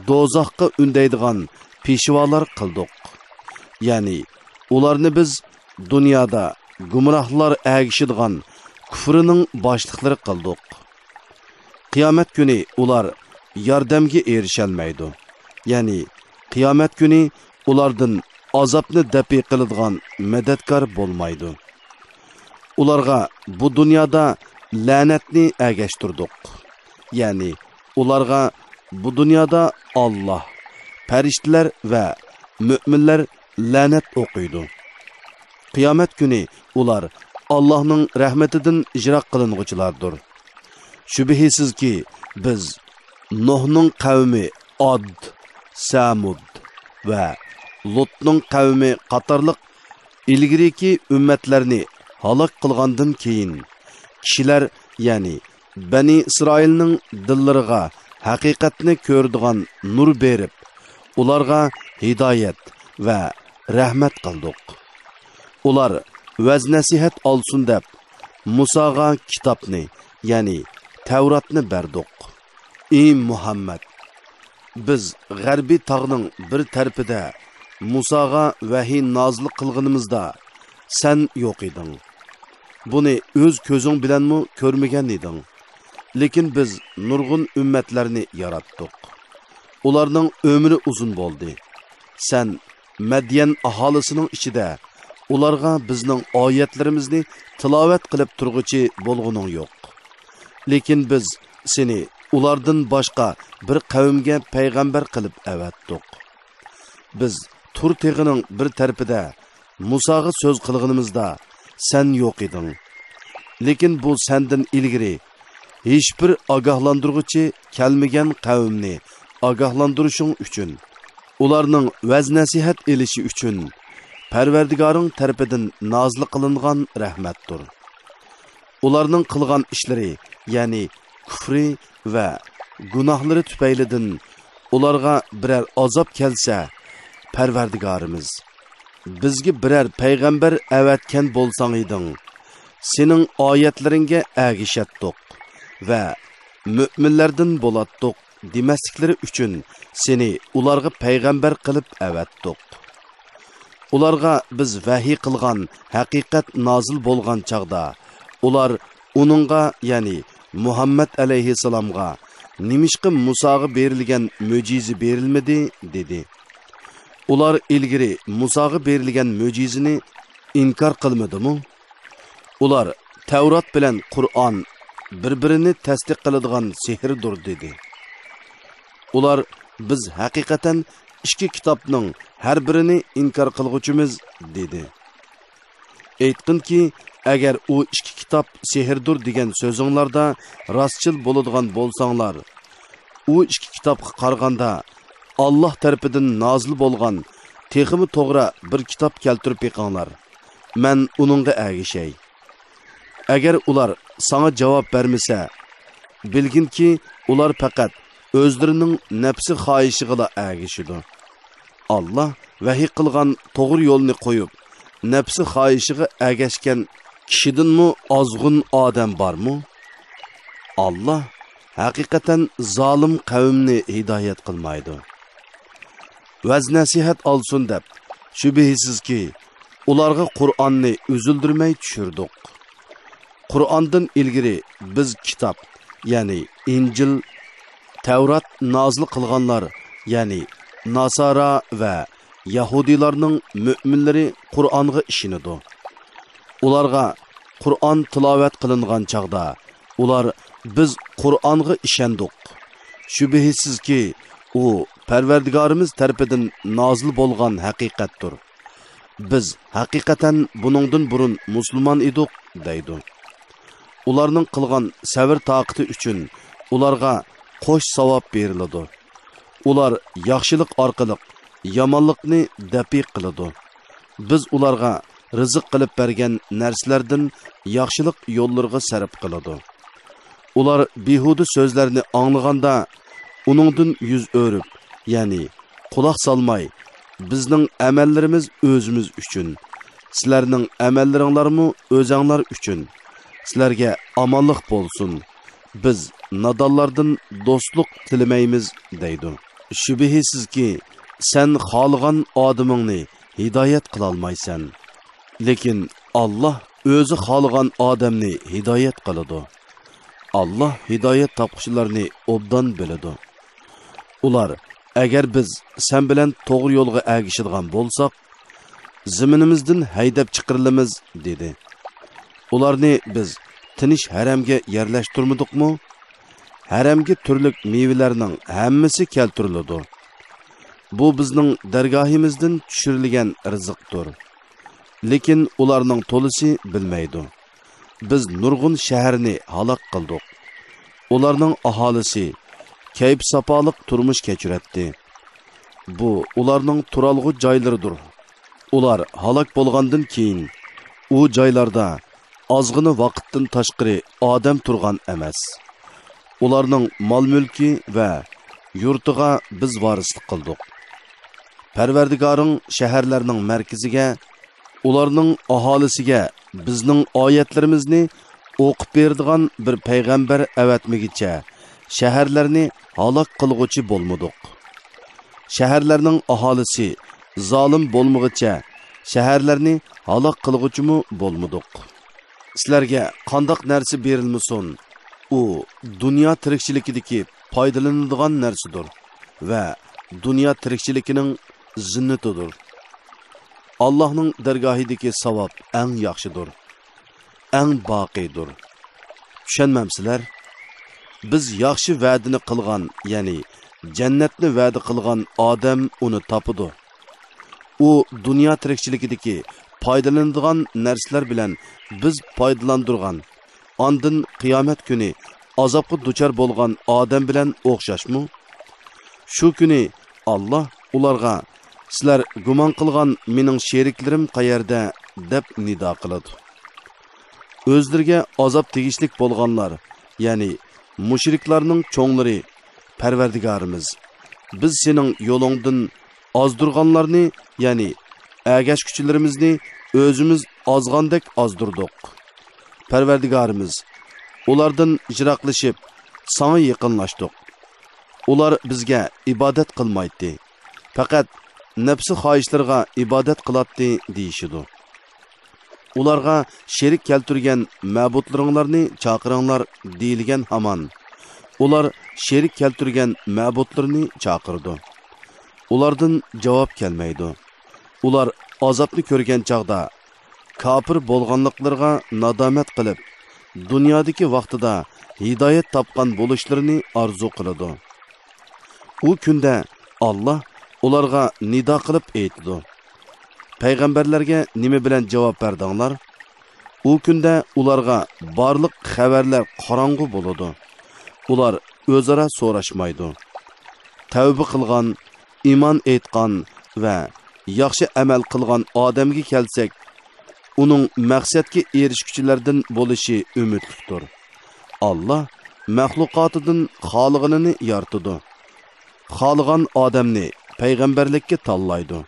دوزاخقا ئۈندەيدىغان پېشۋالار قىلدۇق. يەنى ئۇلارنى بىز دۇنيادا گۇمراھلار ئەگىشىدىغان كۇفرىنىڭ باشلىقلىرى قىلدۇق. قىيامەت كۈنى ئۇلار ياردەمگە ئېرىشەلمەيدۇ. يەنى قىيامەت كۈنى ئۇلاردىن ئازابنى دەپئى قىلىدىغان مەدەتكار بولمايدۇ. ئۇلارغا بۇ دۇنيادا لەنەتنى ئەگەشتۈردۇق. يەنى ئۇلارغا بۇ دۇنيادا ئاللاھ، پەرىشتىلەر ۋە مۆمىنلەر لەنەت ئوقۇيدۇ. قىيامەت كۈنى ئۇلار ئاللاھنىڭ رەھمىتىدىن يىراق قىلىنغۇچىلاردۇر. شۈبھىسىزكى، بىز نۇھنىڭ قەۋمى ئاد، سەمۇد ۋە لۇتنىڭ قەۋمى قاتارلىق ئىلگىرىكى ئۈممەتلەرنى ھالاك قىلغاندىن كېيىن، كىشىلەر، يەنى بەنى ئىسرائىلنىڭ دىللىرىغا ھەقىقەتنى كۆرىدىغان نۇر بېرىپ، ئۇلارغا ھىدايەت ۋە رەھمەت قىلدۇق. ئۇلار ۋەز-نەسىھەت ئالسۇن دەپ، مۇساغا كىتابنى، يەنى تەۋراتنى بەردۇق. ئى مۇھەممەد! بىز غەربىي تاغنىڭ بىر تەرىپىدە مۇساغا ۋەھىي نازىل قىلغىنىمىزدا، سەن يوق ئىدىڭ. بۇنى ئۆز كۆزۈڭ بىلەنمۇ كۆرمىگەن ئىدىڭ. لېكىن بىز نۇرغۇن ئۈممەتلەرنى ياراتتۇق. ئۇلارنىڭ ئۆمرى ئۇزۇن بولدى. سەن مەديەن ئاھالىسىنىڭ ئىچىدە ئۇلارغا بىزنىڭ ئايەتلىرىمىزنى تىلاۋەت قىلىپ تۇرغۇچى بولغىنىڭ يوق. لېكىن بىز سېنى ئۇلاردىن باشقا بىر قەۋمگە پەيغەمبەر قىلىپ ئەۋەتتۇق. بىز تۇر تېغىنىڭ بىر تەرىپىدە مۇساغا سۆز قىلغىنىمىزدا، سەن يوق ئىدىڭ. لېكىن بۇ سەندىن ئىلگىرى ھېچبىر ئاگاھلاندۇرغۇچى كەلمىگەن قەۋمنى ئاگاھلاندۇرۇشۇڭ ئۈچۈن، ئۇلارنىڭ ۋەز-نەسىھەت ئېلىشى ئۈچۈن پەرۋەردىگارىڭ تەرىپىدىن نازىل قىلىنغان رەھمەتتۇر. ئۇلارنىڭ قىلغان ئىشلىرى، يەنى كۇفرى ۋە گۇناھلىرى تۈپەيلىدىن ئۇلارغا بىرەر ئازاب كەلسە، پەرۋەردىگارىمىز، بىزگە بىرەر پەيغەمبەر ئەۋەتكەن بولساڭ ئىدىڭ، سېنىڭ ئايەتلىرىڭگە ئەگىشەتتۇق ۋە مۆمىنلەردىن بولاتتۇق دېمەسلىكلىرى ئۈچۈن سېنى ئۇلارغا پەيغەمبەر قىلىپ ئەۋەتتۇق. ئۇلارغا بىز ۋەھىي قىلغان ھەقىقەت نازىل بولغان چاغدا، ئۇلار ئۇنىڭغا، يەنى مۇھەممەد ئەلەيھىسسالامغا نېمىشقا مۇساغا بېرىلگەن مۆجىزە بېرىلمىدى؟ دېدى. ئۇلار ئىلگىرى مۇساغا بېرىلگەن مۆجىزىنى ئىنكار قىلمىدىمۇ؟ ئۇلار تەۋرات بىلەن قۇرئان بىر-بىرىنى تەستىق قىلىدىغان سېھىردۇر دېدى. ئۇلار، بىز ھەقىقەتەن ئىككى كىتابنىڭ ھەر بىرىنى ئىنكار قىلغۇچىمىز دېدى. ئېيتقىنكى، ئەگەر ئۇ ئىككى كىتاب سېھىردۇر دېگەن سۆزۈڭلاردا راستچىل بولىدىغان بولساڭلار، ئۇ ئىككى كىتابقا قارىغاندا ئاللاھ تەرىپىدىن نازىل بولغان تېخىمۇ توغرا بىر كىتاب كەلتۈرۈپ بېقىڭلار. مەن ئۇنىڭغا ئەگىشەي. ئەگەر ئۇلار ساڭا جاۋاب بەرمىسە، بىلگىنكى، ئۇلار پەقەت ئۆزلىرىنىڭ نەپسى خاھىشىغىلا ئەگىشىدۇ. ئاللاھ ۋەھىي قىلغان توغرا يولنى قويۇپ، نەپسى خاھىشىغا ئەگەشكەن كىشىدىنمۇ ئازغۇن ئادەم بارمۇ؟ ئاللاھ ھەقىقەتەن زالىم قەۋمنى ھىدايەت قىلمايدۇ. ۋەز-نەسىھەت ئالسۇن دەپ، شۈبھىسىزكى، ئۇلارغا قۇرئاننى ئۈزۈلدۈرمەي چۈشۈردۇق. قۇرئاندىن ئىلگىرى بىز كىتاب، يەنى ئىنجىل، تەۋرات نازىل قىلغانلار، يەنى ناسارا ۋە يەھۇدىيلارنىڭ مۆمىنلىرى قۇرئانغا ئىشىنىدۇ. ئۇلارغا قۇرئان تىلاۋەت قىلىنغان چاغدا، ئۇلار، بىز قۇرئانغا ئىشەندۇق. شۈبھىسىزكى، ئۇ پەرۋەردىگارىمىز تەرىپىدىن نازىل بولغان ھەقىقەتتۇر. بىز ھەقىقەتەن بۇنىڭدىن بۇرۇن مۇسۇلمان ئىدۇق، دەيدۇ. ئۇلارنىڭ قىلغان سەۋر تاقىتى ئۈچۈن ئۇلارغا قوش ساۋاب بېرىلىدۇ. ئۇلار ياخشىلىق ئارقىلىق يامانلىقنى دەپئى قىلىدۇ. بىز ئۇلارغا رىزىق قىلىپ بەرگەن نەرسىلەردىن ياخشىلىق يوللىرىغا سەرپ قىلىدۇ. ئۇلار بىھۇدە سۆزلەرنى ئاڭلىغاندا، ئۇنىڭدىن يۈز ئۆرۈپ، يەنى قۇلاق سالماي، بىزنىڭ ئەمەللىرىمىز ئۆزىمىز ئۈچۈن، سىلەرنىڭ ئەمەللىرىڭلارمۇ ئۆزەڭلار ئۈچۈن. سىلەرگە ئامانلىق بولسۇن. بىز نادانلاردىن دوستلۇق تىلىمەيمىز، دەيدۇ. شۈبھىسىزكى، سەن خالىغان ئادىمىڭنى ھىدايەت قىلالمايسەن. لېكىن ئاللاھ ئۆزى خالىغان ئادەمنى ھىدايەت قىلىدۇ. ئاللاھ ھىدايەت تاپقۇچىلارنى ئوبدان بىلىدۇ. ئۇلار، ئەگەر بىز سەن بىلەن توغرا يولغا ئەگىشىدىغان بولساق، زېمىنىمىزدىن ھەيدەپ چىقىرىلىمىز، دېدى. ئۇلارنى بىز تىنچ ھەرەمگە يەرلەشتۈرمىدۇقمۇ؟ ھەرەمگە تۈرلۈك مېۋىلەرنىڭ ھەممىسى كەلتۈرۈلىدۇ. بۇ بىزنىڭ دەرگاھىمىزدىن چۈشۈرۈلگەن رىزىقتۇر. لېكىن ئۇلارنىڭ تولىسى بىلمەيدۇ. بىز نۇرغۇن شەھەرنى ھالاك قىلدۇق. ئۇلارنىڭ ئاھالىسى كەيپ-ساپالىق تۇرمۇش كەچۈرەتتى. بۇ ئۇلارنىڭ تۇرالغۇ جايلىرىدۇر. ئۇلار ھالاك بولغاندىن كېيىن، ئۇ جايلاردا ئازغىنە ۋاقىتتىن تاشقىرى ئادەم تۇرغان ئەمەس. ئۇلارنىڭ مال-مۈلكى ۋە يۇرتىغا بىز ۋارىسلىق قىلدۇق. پەرۋەردىگارىڭ شەھەرلەرنىڭ مەركىزىگە، ئۇلارنىڭ ئاھالىسىگە بىزنىڭ ئايەتلىرىمىزنى ئوقۇپ بېرىدىغان بىر پەيغەمبەر ئەۋەتمىگىچە شەھەرلەرنى ھالاك قىلغۇچى بولمىدۇق. شەھەرلەرنىڭ ئاھالىسى زالىم بولمىغۇچە شەھەرلەرنى ھالاك قىلغۇچىمۇ بولمىدۇق. سىلەرگە قانداق نەرسە بېرىلمىسۇن، ئۇ دۇنيا تىرىكچىلىكىدىكى پايدىلىنىدىغان نەرسىدۇر ۋە دۇنيا تىرىكچىلىكىنىڭ زىننىتىدۇر. ئاللاھنىڭ دەرگاھىدىكى ساۋاب ئەڭ ياخشىدۇر، ئەڭ باقىيدۇر. چۈشەنمەمسىلەر؟ بىز ياخشى ۋەدىنى قىلغان، يەنى جەننەتنى ۋەدە قىلغان ئادەم ئۇنى تاپىدۇ. ئۇ دۇنيا تىرىكچىلىكىدىكى پايدىلىنىدىغان نەرسىلەر بىلەن بىز پايدىلاندۇرغان، ئاندىن قىيامەت كۈنى ئازابقا دۇچار بولغان ئادەم بىلەن ئوخشاشمۇ؟ شۇ كۈنى ئاللاھ ئۇلارغا، «سىلەر گۇمان قىلغان مېنىڭ شېرىكلىرىم قەيەردە؟» دەپ نىدا قىلىدۇ. ئۆزلىرىگە ئازاب تېگىشلىك بولغانلار، يەنى مۇشرىكلارنىڭ چوڭلىرى، «پەرۋەردىگارىمىز، بىز سېنىڭ يولۇڭدىن ئازدۇرغانلارنى، يەنى ئەگەشكۈچىلىرىمىزنى ئۆزىمىز ئازغاندەك ئازدۇردۇق. پەرۋەردىگارىمىز، ئۇلاردىن يىراقلىشىپ، ساڭا يېقىنلاشتۇق. ئۇلار بىزگە ئىبادەت قىلمايتتى، پەقەت نەپسى خاھىشلىرىغا ئىبادەت قىلاتتى» دېيىشىدۇ. «ئۇلارغا شېرىك كەلتۈرگەن مەبۇدلىرىڭلارنى چاقىرىڭلار» دېيىلگەن ھامان، ئۇلار شېرىك كەلتۈرگەن مەبۇدلىرىنى چاقىرىدۇ. ئۇلاردىن جاۋاب كەلمەيدۇ. ئۇلار ئازابنى كۆرگەن چاغدا، كاپىر بولغانلىقلىرىغا نادامەت قىلىپ، دۇنيادىكى ۋاقتىدا ھىدايەت تاپقان بولۇشلىرىنى ئارزۇ قىلىدۇ. ئۇ كۈندە ئاللاھ ئۇلارغا نىدا قىلىپ ئېيتىدۇ، «پەيغەمبەرلەرگە نېمە بىلەن جاۋاب بەردىڭلار؟» ئۇ كۈندە ئۇلارغا بارلىق خەۋەرلەر قاراڭغۇ بولىدۇ. ئۇلار ئۆزئارا سوراشمايدۇ. تەۋبە قىلغان، ئىمان ئېيتقان ۋە ياخشى ئەمەل قىلغان ئادەمگە كەلسەك، ئۇنىڭ مەقسەتكە ئېرىشكۈچىلەردىن بولۇشى ئۈمىدلىكتۇر. ئاللاھ مەخلۇقاتىدىن خالىغىنىنى يارىتىدۇ. خالىغان ئادەمنى پەيغەمبەرلىككە تاللايدۇ.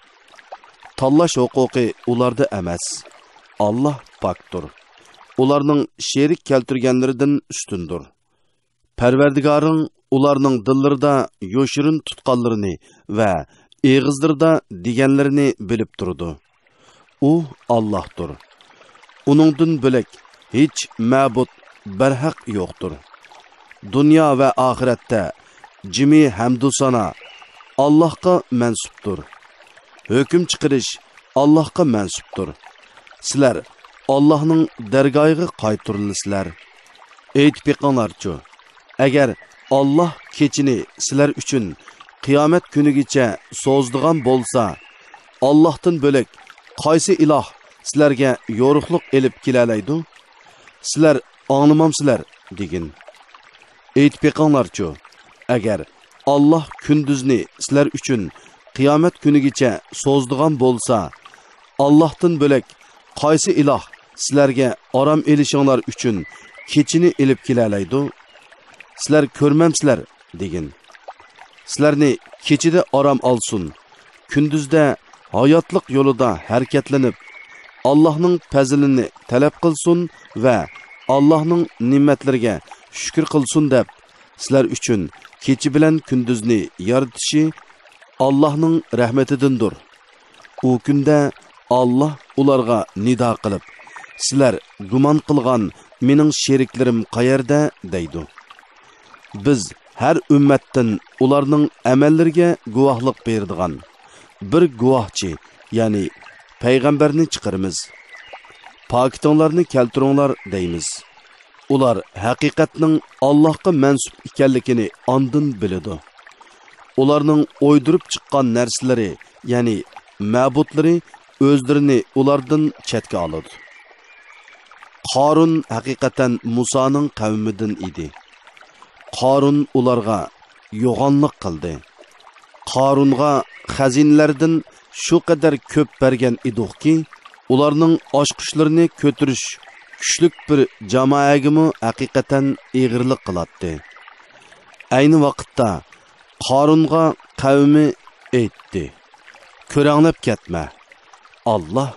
تاللاش ھوقۇقى ئۇلاردا ئەمەس. ئاللاھ پاكتۇر. ئۇلارنىڭ شېرىك كەلتۈرگەنلىرىدىن ئۈستۈندۇر. پەرۋەردىگارىڭ ئۇلارنىڭ دىللىرىدا يوشۇرۇن تۇتقانلىرىنى ۋە ئېغىزلىرىدا دېگەنلىرىنى بىلىپ تۇرىدۇ. ئۇ ئاللاھتۇر. ئۇنىڭدىن بۆلەك ھېچ مەبۇد بەرھەق يوقتۇر. دۇنيا ۋە ئاخىرەتتە جىمى ھەمدۇسانا ئاللاھقا مەنسۇپتۇر. ھۆكۈم چىقىرىش ئاللاھقا مەنسۇپتۇر. سىلەر ئاللاھنىڭ دەرگاھىغا قايتۇرۇلىسىلەر. ئېيتىپ بېقىڭلارچۇ، ئەگەر ئاللاھ كېچىنى سىلەر ئۈچۈن قىيامەت كۈنىگىچە سوزىدىغان بولسا، ئاللاھتىن بۆلەك قايسى ئىلاھ سىلەرگە يورۇقلۇق ئېلىپ كېلەلەيدۇ؟ سىلەر ئاڭلىمامسىلەر؟ دېگىن. ئېيتىپ بېقىڭلارچۇ، ئەگەر ئاللاھ كۈندۈزنى سىلەر ئۈچۈن قىيامەت كۈنىگىچە سوزىدىغان بولسا، ئاللاھتىن بۆلەك قايسى ئىلاھ سىلەرگە ئارام ئېلىشىڭلار ئۈچۈن كېچىنى ئېلىپ كېلەلەيدۇ؟ سىلەر كۆرمەمسىلەر؟ دېگىن. سىلەرنى كېچىدە ئارام ئالسۇن، كۈندۈزدە ھاياتلىق يولىدا ھەرىكەتلىنىپ، ئاللاھنىڭ پەزلىنى تەلەپ قىلسۇن ۋە ئاللاھنىڭ نېمەتلىرىگە شۈكۈر قىلسۇن دەپ، سىلەر ئۈچۈن كېچە بىلەن كۈندۈزنى يارىتىشى ئاللاھنىڭ رەھمىتىدىندۇر. ئۇ كۈندە ئاللاھ ئۇلارغا نىدا قىلىپ، سىلەر گۇمان قىلغان مېنىڭ شېرىكلىرىم قەيەردە؟ دەيدۇ. بىز ھەر ئۈممەتتىن ئۇلارنىڭ ئەمەللىرىگە گۇۋاھلىق بېرىدىغان بىر گۇۋاھچى، يەنى پەيغەمبەرنى چىقىرىمىز. پاكىتىڭلارنى كەلتۈرۈڭلار دەيمىز. ئۇلار ھەقىقەتنىڭ ئاللاھقا مەنسۇپ ئىكەنلىكىنى ئاندىن بىلىدۇ. ئۇلارنىڭ ئويدۇرۇپ چىققان نەرسىلىرى، يەنى مەبۇدلىرى ئۆزلىرىنى ئۇلاردىن چەتكە ئالىدۇ. قارۇن ھەقىقەتەن مۇسانىڭ قەۋمىدىن ئىدى. قارۇن ئۇلارغا يوغانلىق قىلدى. قارۇنغا خەزىنىلەردىن شۇ قەدەر كۆپ بەرگەن ئىدۇقكى، ئۇلارنىڭ ئاچقۇچلىرىنى كۆتۈرۈش كۈچلۈك بىر جامائەگىمۇ ھەقىقەتەن ئېغىرلىق قىلاتتى. ئەينى ۋاقىتتا قارۇنغا قەۋمى ئېيتتى: «كۆرەڭلەپ كەتمە. ئاللاھ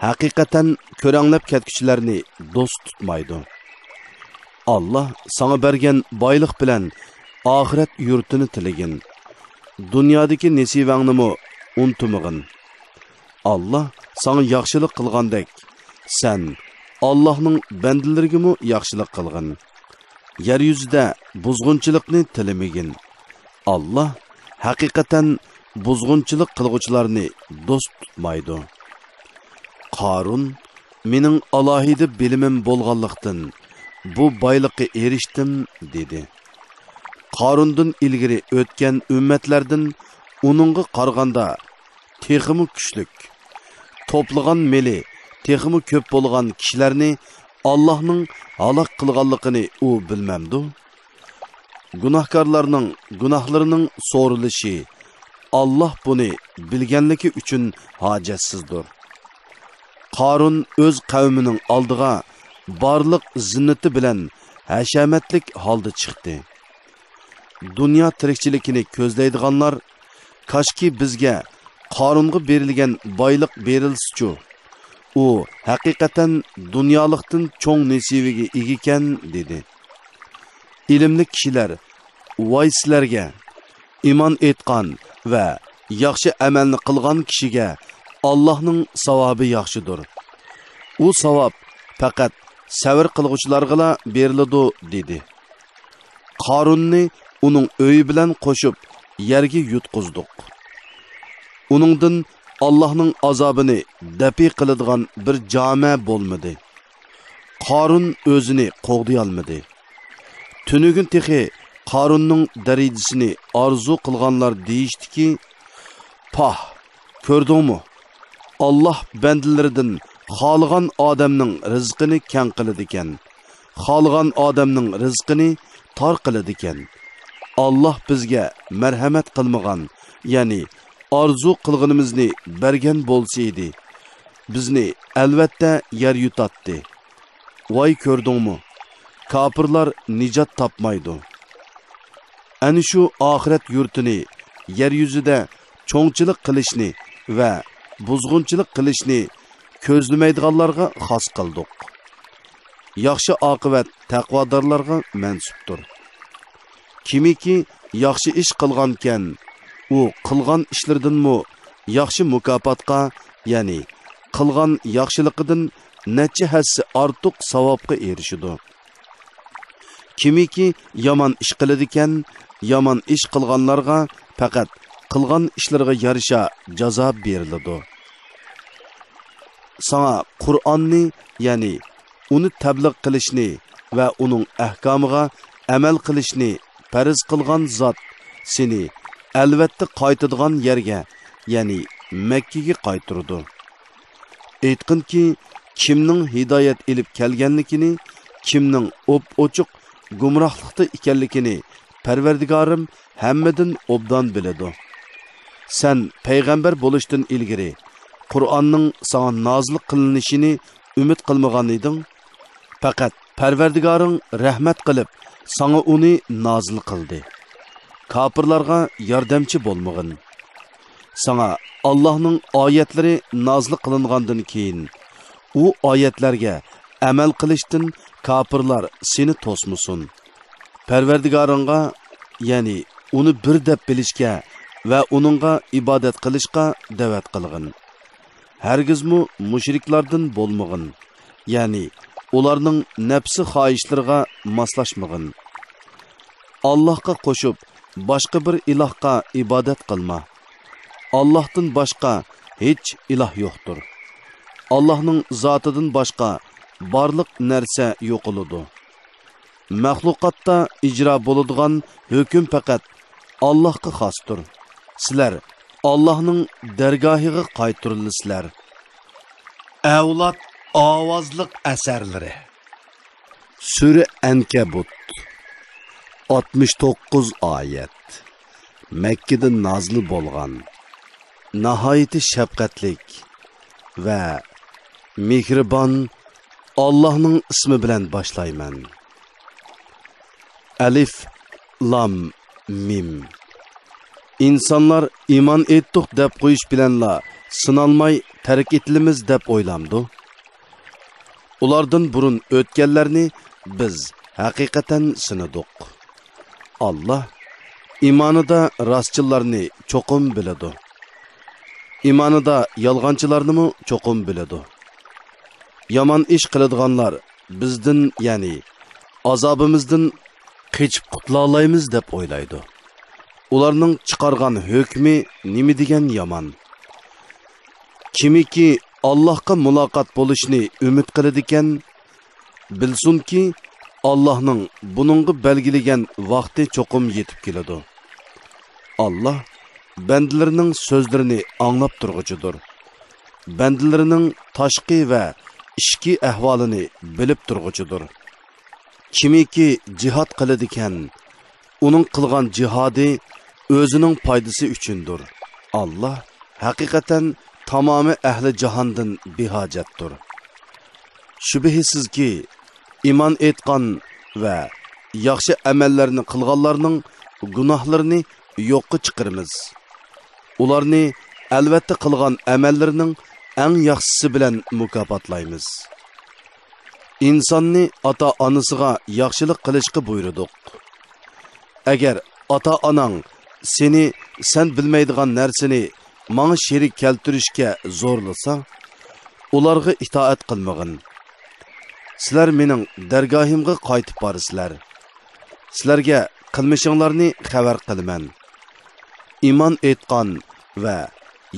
ھەقىقەتەن كۆرەڭلەپ كەتكۈچىلەرنى دوست تۇتمايدۇ. ئاللاھ ساڭا بەرگەن بايلىق بىلەن ئاخىرەت يۇرتىنى تىلىگىن. دۇنيادىكى نېسىۋەڭنىمۇ ئۇنتۇمىغىن. ئاللاھ ساڭا ياخشىلىق قىلغاندەك، سەن ئاللاھنىڭ بەندىلىرىگىمۇ ياخشىلىق قىلغىن. يەر يۈزىدە بۇزغۇنچىلىقنى تىلىمىگىن. ئاللاھ ھەقىقەتەن بۇزغۇنچىلىق قىلغۇچىلارنى دوست تۇتمايدۇ.» قارۇن: «مېنىڭ ئالاھىدە بىلىمىم بولغانلىقتىن، بۇ بايلىققا ئېرىشتىم» دېدى. قارۇندىن ئىلگىرى ئۆتكەن ئۈممەتلەردىن ئۇنىڭغا قارىغاندا تېخىمۇ كۈچلۈك، توپلىغان مېلى تېخىمۇ كۆپ بولغان كىشىلەرنى ئاللاھنىڭ ھالاك قىلغانلىقىنى ئۇ بىلمەمدۇ؟ گۇناھكارلارنىڭ گۇناھلىرىنىڭ سورىلىشى، ئاللاھ بۇنى بىلگەنلىكى ئۈچۈن ھاجەتسىزدۇر. قارۇن ئۆز قەۋمىنىڭ ئالدىغا بارلىق زىننىتى بىلەن ھەشەمەتلىك ھالدا چىقتى. دۇنيا تىرىكچىلىكىنى كۆزلەيدىغانلار: «كاشكى بىزگە قارۇنغا بېرىلگەن بايلىق بېرىلسىچۇ؟ ئۇ ھەقىقەتەن دۇنيالىقتىن چوڭ نېسىۋىگە ئىگىكەن» دېدى. ئىلىملىك كىشىلەر: «ۋاي سىلەرگە! ئىمان ئېيتقان ۋە ياخشى ئەمەلنى قىلغان كىشىگە ئاللاھنىڭ ساۋابى ياخشىدۇر. ئۇ ساۋاب پەقەت سەۋر قىلغۇچىلارغىلا بېرىلىدۇ» دېدى. قارۇننى ئۇنىڭ ئۆيى بىلەن قوشۇپ يەرگە يۇتقۇزدۇق. ئۇنىڭدىن ئاللاھنىڭ ئازابىنى دەپئى قىلىدىغان بىر جامە بولمىدى. قارۇن ئۆزىنى قوغدىيالمىدى. تۈنۈگۈن تېخى قارۇننىڭ دەرىجىسىنى ئارزۇ قىلغانلار دېيىشتىكى: «پاھ، كۆردۈڭمۇ؟ ئاللاھ بەندىلىرىدىن خالىغان ئادەمنىڭ رىزقىنى كەڭ قىلىدىكەن، خالىغان ئادەمنىڭ رىزقىنى تار قىلىدىكەن. ئاللاھ بىزگە مەرھەمەت قىلمىغان، يەنى ئارزۇ قىلغىنىمىزنى بەرگەن بولسا ئىدى، بىزنى ئەلۋەتتە يەر يۇتاتتى. ۋاي كۆردۈڭمۇ؟ كاپىرلار نىجات تاپمايدۇ.» ئەنە شۇ ئاخىرەت يۇرتىنى يەر يۈزىدە چوڭچىلىق قىلىشنى ۋە بۇزغۇنچىلىق قىلىشنى كۆزلىمەيدىغانلارغا خاس قىلدۇق. ياخشى ئاقىۋەت تەقۋادارلارغا مەنسۇپتۇر. كىمكى ياخشى ئىش قىلغانكەن، ئۇ قىلغان ئىشلىرىدىنمۇ ياخشى مۇكاپاتقا، يەنى قىلغان ياخشىلىقىدىن نەچچە ھەسسە ئارتۇق ساۋابقا ئېرىشىدۇ. كىمكى يامان ئىش قىلىدىكەن، يامان ئىش قىلغانلارغا پەقەت قىلغان ئىشلىرىغا يارىشا جازا بېرىلىدۇ. ساڭا قۇرئاننى، يەنى ئۇنى تەبلىغ قىلىشنى ۋە ئۇنىڭ ئەھكامىغا ئەمەل قىلىشنى پەرز قىلغان زات سېنى ئەلۋەتتە قايتىدىغان يەرگە، يەنى مەككىگە قايتۇرىدۇ. ئېيتقىنكى، كىمنىڭ ھىدايەت ئېلىپ كەلگەنلىكىنى، كىمنىڭ ئوپئوچۇق گۇمراھلىقتا ئىكەنلىكىنى پەرۋەردىگارىم ھەممىدىن ئوبدان بىلىدۇ. سەن پەيغەمبەر بولۇشتىن ئىلگىرى قۇرئاننىڭ ساڭا نازىل قىلىنىشىنى ئۈمىد قىلمىغان ئىدىڭ؟ پەقەت پەرۋەردىگارىڭ رەھمەت قىلىپ، ساڭا ئۇنى نازىل قىلدى. كاپىرلارغا ياردەمچى بولمىغىن. ساڭا ئاللاھنىڭ ئايەتلىرى نازىل قىلىنغاندىن كېيىن، ئۇ ئايەتلەرگە ئەمەل قىلىشتىن كاپىرلار سېنى توسمىسۇن. پەرۋەردىگارىڭغا، يەنى ئۇنى بىر دەپ بىلىشكە ۋە ئۇنىڭغا ئىبادەت قىلىشقا دەۋەت قىلغىن. ھەرگىزمۇ مۇشرىكلاردىن بولمىغىن، يەنى ئۇلارنىڭ نەپسى خاھىشلىرىغا ماسلاشمىغىن. ئاللاھقا قوشۇپ باشقا بىر ئىلاھقا ئىبادەت قىلما. ئاللاھتىن باشقا ھېچ ئىلاھ يوقتۇر. ئاللاھنىڭ زاتىدىن باشقا بارلىق نەرسە يوقىلىدۇ. مەخلۇقاتتا ئىجرا بولىدىغان ھۆكۈم پەقەت ئاللاھقا خاستۇر. سىلەر ئاللاھنىڭ دەرگاھىغا قايتۇرۇلىسىلەر. ئەۋلاد ئاۋازلىق ئەسەرلىرى. سۈرە ئەنكەبۇت، ئاتمىش توققۇز ئايەت. مەككىدە نازىل بولغان. ناھايىتى شەپقەتلىك ۋە مېھرىبان ئاللاھنىڭ ئىسمى بىلەن باشلايمەن. ئەلىف، لام، مىم. ئىنسانلار ئىمان ئېيتتۇق دەپ قويۇش بىلەنلا سىنالماي تەرك ئېتىلىمىز دەپ ئويلامدۇ؟ ئۇلاردىن بۇرۇن ئۆتكەنلەرنى بىز ھەقىقەتەن سىنىدۇق. ئاللاھ ئىمانىدا راستچىللارنى چوقۇم بىلىدۇ. ئىمانىدا يالغانچىلارنىمۇ چوقۇم بىلىدۇ. يامان ئىش قىلىدىغانلار بىزدىن، يەنى ئازابىمىزدىن قېچىپ قۇتۇلالايمىز دەپ ئويلايدۇ. ئۇلارنىڭ چىقارغان ھۆكمى نېمە دېگەن يامان! كىمكى ئاللاھقا مۇلاقات بولۇشنى ئۈمىد قىلىدىكەن، بىلسۇنكى، ئاللاھنىڭ بۇنىڭغا بەلگىلىگەن ۋاقتى چوقۇم يېتىپ كېلىدۇ. ئاللاھ بەندىلىرىنىڭ سۆزلىرىنى ئاڭلاپ تۇرغۇچىدۇر. بەندىلىرىنىڭ تاشقى ۋە ئىچكى ئەھۋالىنى بىلىپ تۇرغۇچىدۇر. كىمكى جىھاد قىلىدىكەن، ئۇنىڭ قىلغان جىھادى ئۆزىنىڭ پايدىسى ئۈچۈندۇر. ئاللاھ ھەقىقەتەن تامامى ئەھلى جاھاندىن بىھاجەتتۇر. شۈبھىسىزكى، ئىمان ئېيتقان ۋە ياخشى ئەمەللەرنى قىلغانلارنىڭ گۇناھلىرىنى يوققا چىقىرىمىز. ئۇلارنى ئەلۋەتتە قىلغان ئەمەللىرىنىڭ ئەڭ ياخشىسى بىلەن مۇكاپاتلايمىز. ئىنساننى ئاتا-ئانىسىغا ياخشىلىق قىلىشقا بۇيرۇدۇق. ئەگەر ئاتا-ئاناڭ سېنى سەن بىلمەيدىغان نەرسىنى ماڭا شېرىك كەلتۈرۈشكە زورلىسا، ئۇلارغا ئىتائەت قىلمىغىن. سىلەر مېنىڭ دەرگاھىمغا قايتىپ بارىسىلەر. سىلەرگە قىلمىشىڭلارنى خەۋەر قىلىمەن. ئىمان ئېيتقان ۋە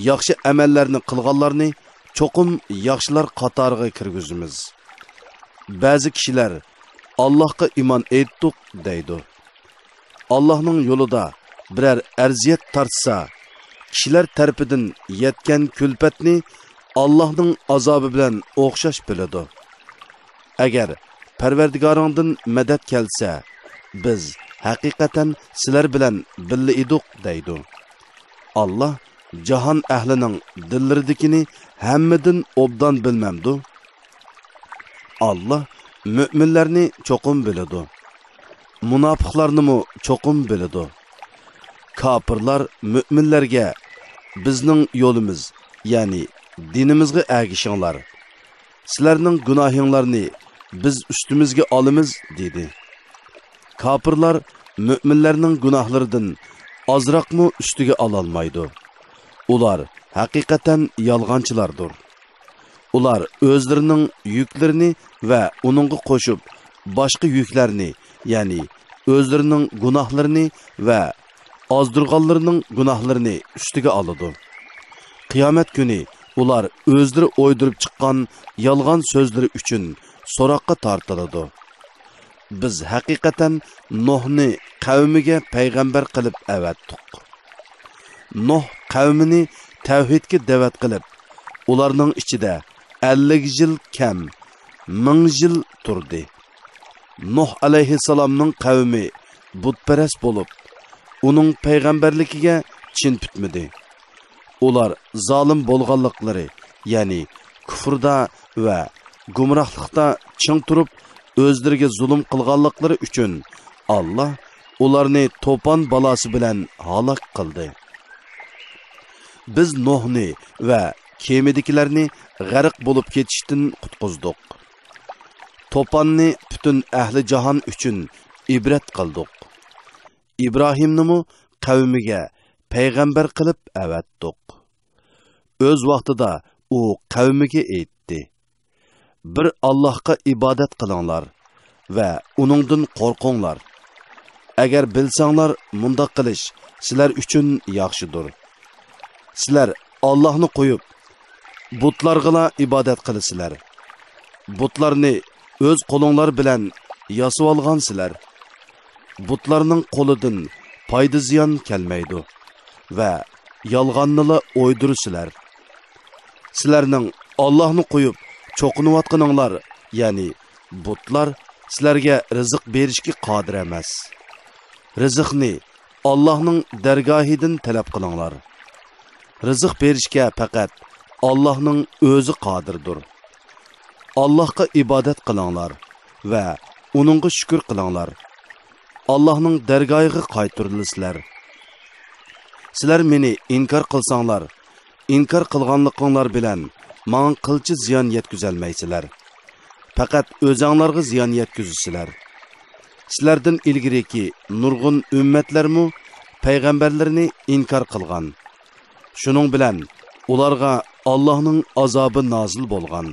ياخشى ئەمەللەرنى قىلغانلارنى چوقۇم ياخشىلار قاتارىغا كىرگۈزىمىز. بەزى كىشىلەر، «ئاللاھقا ئىمان ئېيتتۇق» دەيدۇ. ئاللاھنىڭ يولىدا بىرەر ئەرزىيەت تارتسا، كىشىلەر تەرىپىدىن يەتكەن كۈلپەتنى ئاللاھنىڭ ئازابى بىلەن ئوخشاش بىلىدۇ. ئەگەر پەرۋەردىگارىڭدىن مەدەت كەلسە، بىز ھەقىقەتەن سىلەر بىلەن بىللە ئىدۇق دەيدۇ. ئاللاھ جاھان ئەھلىنىڭ دىللىرىدىكىنى ھەممىدىن ئوبدان بىلمەمدۇ؟ ئاللاھ مۆمىنلەرنى چوقۇم بىلىدۇ. مۇناپىقلارنىمۇ چوقۇم بىلىدۇ. كاپىرلار مۆمىنلەرگە، «بىزنىڭ يولىمىز، يەنى دىنىمىزغا ئەگىشىڭلار. سىلەرنىڭ گۇناھىڭلارنى بىز ئۈستىمىزگە ئالىمىز» دېدى. كاپىرلار مۆمىنلەرنىڭ گۇناھلىرىدىن ئازراقمۇ ئۈستىگە ئالالمايدۇ. ئۇلار ھەقىقەتەن يالغانچىلاردۇر. ئۇلار ئۆزلىرىنىڭ يۈكلىرىنى ۋە ئۇنىڭغا قوشۇپ باشقا يۈكلەرنى، يەنى ئۆزلىرىنىڭ گۇناھلىرىنى ۋە ئازدۇرغانلىرىنىڭ گۇناھلىرىنى ئۈستىگە ئالىدۇ. قىيامەت كۈنى ئۇلار ئۆزلىرى ئويدۇرۇپ چىققان يالغان سۆزلىرى ئۈچۈن سوراققا تارتىلىدۇ. بىز ھەقىقەتەن نۇھنى قەۋمىگە پەيغەمبەر قىلىپ ئەۋەتتۇق. نۇھ قەۋمىنى تەۋھىدكە دەۋەت قىلىپ، ئۇلارنىڭ ئىچىدە ئەللىك يىل كەم، مىڭ يىل تۇردى. نۇھ ئەلەيھىسسالامنىڭ قەۋمى بۇتپەرەس بولۇپ، ئۇنىڭ پەيغەمبەرلىكىگە چىن پۈتمىدى. ئۇلار زالىم بولغانلىقلىرى، يەنى كۇفردا ۋە گۇمراھلىقتا چىڭ تۇرۇپ، ئۆزلىرىگە زۇلۇم قىلغانلىقلىرى ئۈچۈن ئاللاھ ئۇلارنى توپان بالاسى بىلەن ھالاك قىلدى. بىز نوھنى ۋە كېمىدىكىلەرنى غەرق بولۇپ كېتىشتىن قۇتقۇزدۇق. توپاننى پۈتۈن ئەھلى جاھان ئۈچۈن ئىبرەت قىلدۇق. ئىبراھىمنىمۇ قەۋمىگە پەيغەمبەر قىلىپ ئەۋەتتۇق. ئۆز ۋاقتىدا ئۇ قەۋمىگە ئېيتتى: «بىر ئاللاھقا ئىبادەت قىلىڭلار ۋە ئۇنىڭدىن قورقۇڭلار. ئەگەر بىلسەڭلار، مۇنداق قىلىش سىلەر ئۈچۈن ياخشىدۇر. سىلەر ئاللاھنى قويۇپ، بۇتلارغىلا ئىبادەت قىلىسىلەر. بۇتلارنى ئۆز قولۇڭلار بىلەن ياسىۋالغانسىلەر. بۇتلارنىڭ قولىدىن پايدا-زىيان كەلمەيدۇ ۋە يالغاننىلا ئويدۇرىسىلەر. سىلەرنىڭ ئاللاھنى قويۇپ چوقۇنۇۋاتقىنىڭلار، يەنى بۇتلار، سىلەرگە رىزىق بېرىشكە قادىر ئەمەس. رىزىقنى ئاللاھنىڭ دەرگاھىدىن تەلەپ قىلىڭلار. رىزىق بېرىشكە پەقەت ئاللاھنىڭ ئۆزى قادىردۇر. ئاللاھقا ئىبادەت قىلىڭلار ۋە ئۇنىڭغا شۈكۈر قىلىڭلار. ئاللاھنىڭ دەرگاھىغا قايتۇرۇلىسىلەر. سىلەر مېنى ئىنكار قىلساڭلار، ئىنكار قىلغانلىقىڭلار بىلەن ماڭا قىلچە زىيان يەتكۈزەلمەيسىلەر. پەقەت ئۆزەڭلارغا زىيان يەتكۈزىسىلەر. سىلەردىن ئىلگىرىكى نۇرغۇن ئۈممەتلەرمۇ پەيغەمبەرلىرىنى ئىنكار قىلغان. شۇنىڭ بىلەن ئۇلارغا ئاللاھنىڭ ئازابى نازىل بولغان.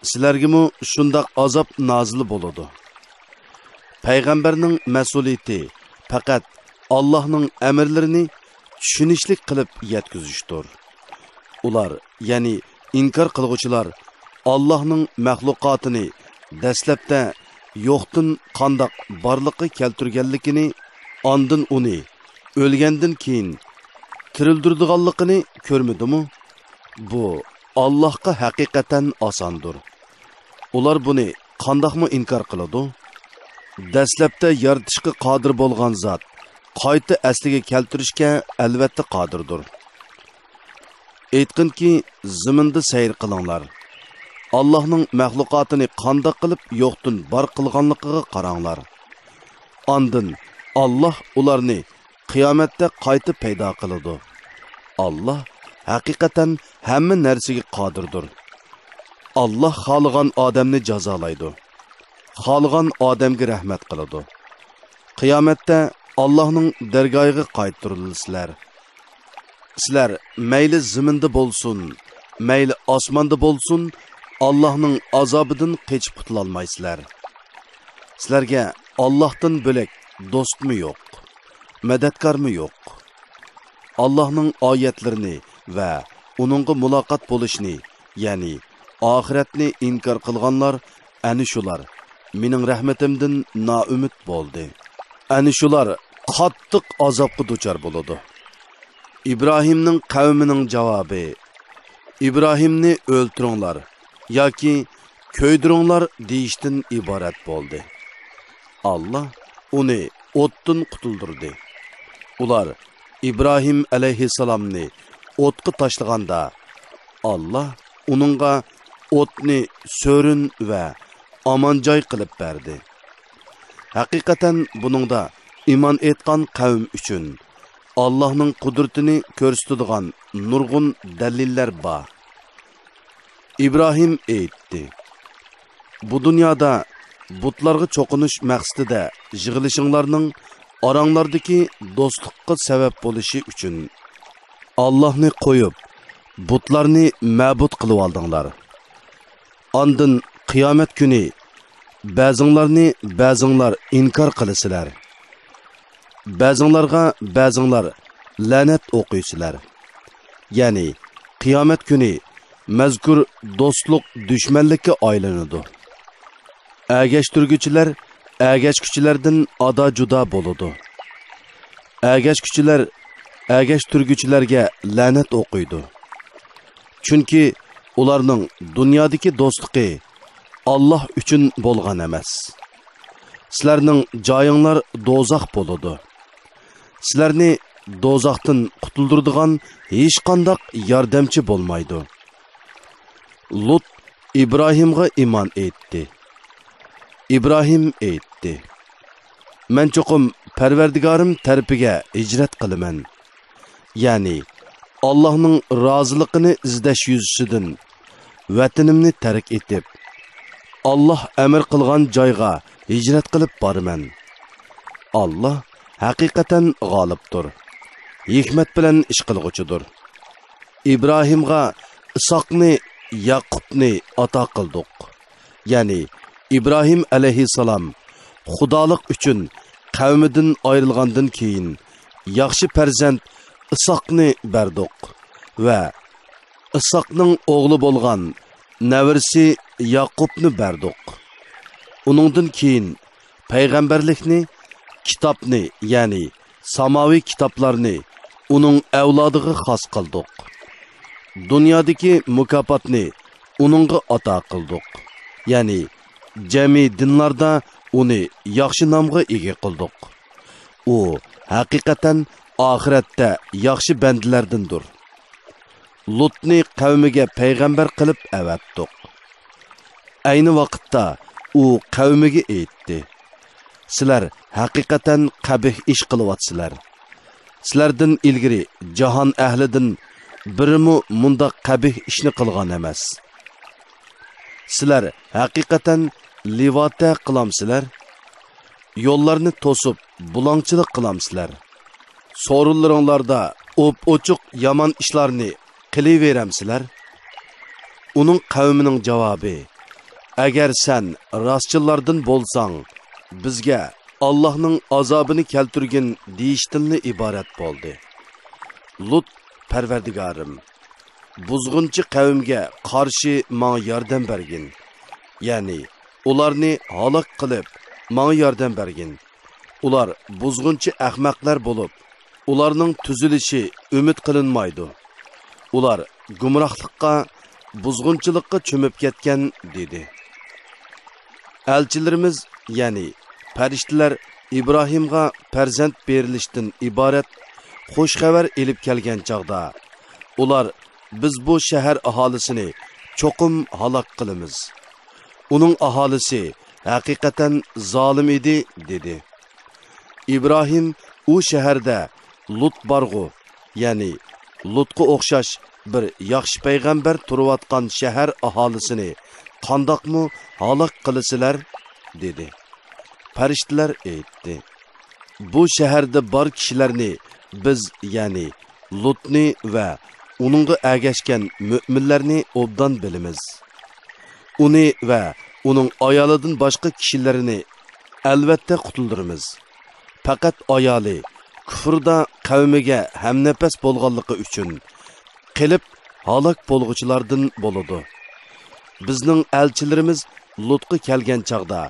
سىلەرگىمۇ شۇنداق ئازاب نازىل بولىدۇ. پەيغەمبەرنىڭ مەسئۇلىيىتى پەقەت ئاللاھنىڭ ئەمىرلىرىنى چۈشىنىشلىك قىلىپ يەتكۈزۈشتۇر. ئۇلار، يەنى ئىنكار قىلغۇچىلار، ئاللاھنىڭ مەخلۇقاتىنى دەسلەپتە يوقتىن قانداق بارلىققا كەلتۈرگەنلىكىنى، ئاندىن ئۇنى ئۆلگەندىن كېيىن تىرىلدۈرىدىغانلىقىنى كۆرمىدىمۇ؟ بۇ ئاللاھقا ھەقىقەتەن ئاساندۇر. ئۇلار بۇنى قانداقمۇ ئىنكار قىلىدۇ؟ دەسلەپتە يارىتىشقا قادىر بولغان زات قايتا ئەسلىگە كەلتۈرۈشكە ئەلۋەتتە قادىردۇر. ئېيتقىنكى، زېمىندا سەير قىلىڭلار. ئاللاھنىڭ مەخلۇقاتىنى قانداق قىلىپ يوقتىن بار قىلغانلىقىغا قاراڭلار. ئاندىن ئاللاھ ئۇلارنى قىيامەتتە قايتا پەيدا قىلىدۇ. ئاللاھ ھەقىقەتەن ھەممە نەرسىگە قادىردۇر. ئاللاھ خالىغان ئادەمنى جازالايدۇ. خالىغان ئادەمگە رەھمەت قىلىدۇ. قىيامەتتە ئاللاھنىڭ دەرگاھىغا قايتۇرۇلىسىلەر. سىلەر مەيلى زېمىندا بولسۇن، مەيلى ئاسماندا بولسۇن، ئاللاھنىڭ ئازابىدىن قېچىپ قۇتۇلالمايسىلەر. سىلەرگە ئاللاھتىن بۆلەك دوستمۇ يوق، مەدەتكارمۇ يوق. ئاللاھنىڭ ئايەتلىرىنى ۋە ئۇنىڭغا مۇلاقات بولۇشنى، يەنى ئاخىرەتنى ئىنكار قىلغانلار، ئەنە شۇلار مېنىڭ رەھمىتىمدىن نائۈمىد بولدى. ئەنە شۇلار قاتتىق ئازابقا دۇچار بولىدۇ. ئىبراھىمنىڭ قەۋمىنىڭ جاۋابى، ئىبراھىمنى ئۆلتۈرۈڭلار ياكى كۆيدۈرۈڭلار دېيىشتىن ئىبارەت بولدى. ئاللاھ ئۇنى ئوتتىن قۇتۇلدۇردى. ئۇلار ئىبراھىم ئەلەيھىسسالامنى ئوتقا تاشلىغاندا، ئاللاھ ئۇنىڭغا ئوتنى سۆرۈن ۋە ئامان جاي قىلىپ بەردى. ھەقىقەتەن بۇنىڭدا ئىمان ئېيتقان قەۋم ئۈچۈن ئاللاھنىڭ قۇدرىتىنى كۆرسىتىدىغان نۇرغۇن دەلىللەر بار. ئىبراھىم ئېيتتى: «بۇ دۇنيادا بۇتلارغا چوقۇنۇش مەقسىتىدە يىغىلىشىڭلارنىڭ ئاراڭلاردىكى دوستلۇققا سەۋەب بولۇشى ئۈچۈن ئاللاھنى قويۇپ، بۇتلارنى مەبۇد قىلىۋالدىڭلار. ئاندىن قىيامەت كۈنى بەزىڭلارنى بەزىڭلار ئىنكار قىلىسىلەر. بەزىڭلارغا بەزىڭلار لەنەت ئوقۇيسىلەر.» يەنى قىيامەت كۈنى مەزكۇر دوستلۇق دۈشمەنلىككە ئايلىنىدۇ. ئەگەشتۈرگۈچىلەر ئەگەشكۈچىلەردىن ئادا-جۇدا بولىدۇ. ئەگەشكۈچىلەر ئەگەشتۈرگۈچىلەرگە لەنەت ئوقۇيدۇ. چۈنكى ئۇلارنىڭ دۇنيادىكى دوستلۇقى ئاللاھ ئۈچۈن بولغان ئەمەس. سىلەرنىڭ جايىڭلار دوزاخ بولىدۇ. سىلەرنى دوزاختىن قۇتۇلدۇرىدىغان ھېچقانداق ياردەمچى بولمايدۇ. لۇت ئىبراھىمغا ئىمان ئېيتتى. ئىبراھىم ئېيتتى: «مەن چوقۇم پەرۋەردىگارىم تەرىپىگە ھىجرەت قىلىمەن. يەنى، ئاللاھنىڭ رازىلىقىنى ئىزدەش يۈزىسىدىن ۋەتىنىمنى تەرك ئېتىپ، ئاللاھ ئەمىر قىلغان جايغا ھىجرەت قىلىپ بارىمەن. ئاللاھ ھەقىقەتەن غالىبتۇر، ھېكمەت بىلەن ئىش قىلغۇچىدۇر. ئىبراھىمغا ئىسھاقنى، ياقۇپنى ئاتا قىلدۇق. يەنى ئىبراھىم ئەلەيھىسسالام خۇدالىق ئۈچۈن قەۋمىدىن ئايرىلغاندىن كېيىن، ياخشى پەرزەنت ئىسھاقنى بەردۇق ۋە ئىسھاقنىڭ ئوغلى بولغان نەۋرىسى ياقۇپنى بەردۇق. ئۇنىڭدىن كېيىن پەيغەمبەرلىكنى، كىتابنى، يەنى ساماۋى كىتابلارنى ئۇنىڭ ئەۋلادىغا خاس قىلدۇق. دۇنيادىكى مۇكاپاتنى ئۇنىڭغا ئاتا قىلدۇق. يەنى جەمئىي دىنلاردا ئۇنى ياخشى نامغا ئىگە قىلدۇق. ئۇ ھەقىقەتەن ئاخىرەتتە ياخشى بەندىلەردىندۇر. لۇتنى قەۋمىگە پەيغەمبەر قىلىپ ئەۋەتتۇق. ئەينى ۋاقىتتا ئۇ قەۋمىگە ئېيتتى: «سىلەر ھەقىقەتەن قەبىھ ئىش قىلىۋاتىسىلەر. سىلەردىن ئىلگىرى جاھان ئەھلىدىن بىرىمۇ مۇنداق قەبىھ ئىشنى قىلغان ئەمەس. سىلەر ھەقىقەتەن لىۋاتە قىلامسىلەر؟ يوللارنى توسۇپ، بۇلاڭچىلىق قىلامسىلەر؟ سورۇنلىرىڭلاردا ئوپئوچۇق يامان ئىشلارنى قىلىۋېرەمسىلەر؟» ئۇنىڭ قەۋمىنىڭ جاۋابى: «ئەگەر سەن راستچىللاردىن بولساڭ، بىزگە ئاللاھنىڭ ئازابىنى كەلتۈرگىن» دېيىشتىنلا ئىبارەت بولدى. لۇت: «پەرۋەردىگارىم، بۇزغۇنچى قەۋمگە قارشى ماڭا ياردەم بەرگىن، يەنى ئۇلارنى ھالاك قىلىپ، ماڭا ياردەم بەرگىن. ئۇلار بۇزغۇنچى ئەخمەقلەر بولۇپ، ئۇلارنىڭ تۈزىلىشى ئۈمىد قىلىنمايدۇ. ئۇلار گۇمراھلىققا، بۇزغۇنچىلىققا چۆمۈپ كەتكەن» دېدى. ئەلچىلىرىمىز، يەنى پەرىشتىلەر ئىبراھىمغا پەرزەنت بېرىلىشتىن ئىبارەت خۇش خەۋەر ئېلىپ كەلگەن چاغدا، ئۇلار: «بىز بۇ شەھەر ئاھالىسىنى چوقۇم ھالاك قىلىمىز. ئۇنىڭ ئاھالىسى ھەقىقەتەن زالىم ئىدى» دېدى. ئىبراھىم: «ئۇ شەھەردە لۇت بارغۇ، يەنى لۇتقا ئوخشاش بىر ياخشى پەيغەمبەر تۇرۇۋاتقان شەھەر ئاھالىسىنى قانداقمۇ ھالاك قىلىسىلەر؟» دېدى. پەرىشتىلەر ئېيتتى: «بۇ شەھەردە بار كىشىلەرنى بىز، يەنى لۇتنى ۋە ئۇنىڭغا ئەگەشكەن مۆمىنلەرنى ئوبدان بىلىمىز. ئۇنى ۋە ئۇنىڭ ئايالىدىن باشقا كىشىلەرنى ئەلۋەتتە قۇتۇلدۇرىمىز. پەقەت ئايالى كۇفردا قەۋمىگە ھەمنەپەس بولغانلىقى ئۈچۈن قېلىپ ھالاك بولغۇچىلاردىن بولىدۇ. بىزنىڭ ئەلچىلىرىمىز لۇتقا كەلگەن چاغدا،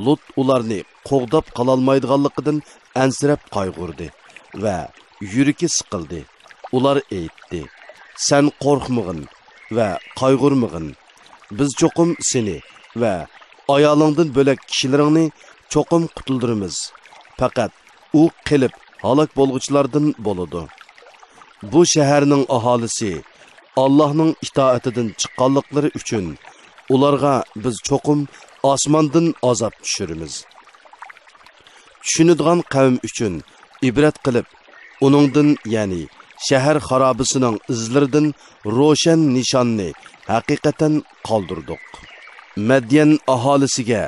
لۇت ئۇلارنى قوغداپ قالالمايدىغانلىقىدىن ئەنسىرەپ قايغۇردى ۋە يۈرىكى سىقىلدى. ئۇلار ئېيتتى: سەن قورقمىغىن ۋە قايغۇرمىغىن. بىز چوقۇم سېنى ۋە ئايالىڭدىن بۆلەك كىشىلىرىڭنى چوقۇم قۇتۇلدۇرىمىز. پەقەت ئۇ قېلىپ ھالاك بولغۇچىلاردىن بولىدۇ. بۇ شەھەرنىڭ ئاھالىسى ئاللاھنىڭ ئىتائىتىدىن چىققانلىقلىرى ئۈچۈن ئۇلارغا بىز چوقۇم ئاسماندىن ئازاب چۈشۈرىمىز. چۈشىنىدىغان قەۋم ئۈچۈن ئىبرەت قىلىپ، ئۇنىڭدىن، يەنى شەھەر خارابىسىنىڭ ئىزلىرىدىن روشەن نىشاننى ھەقىقەتەن قالدۇردۇق. مەديەن ئاھالىسىگە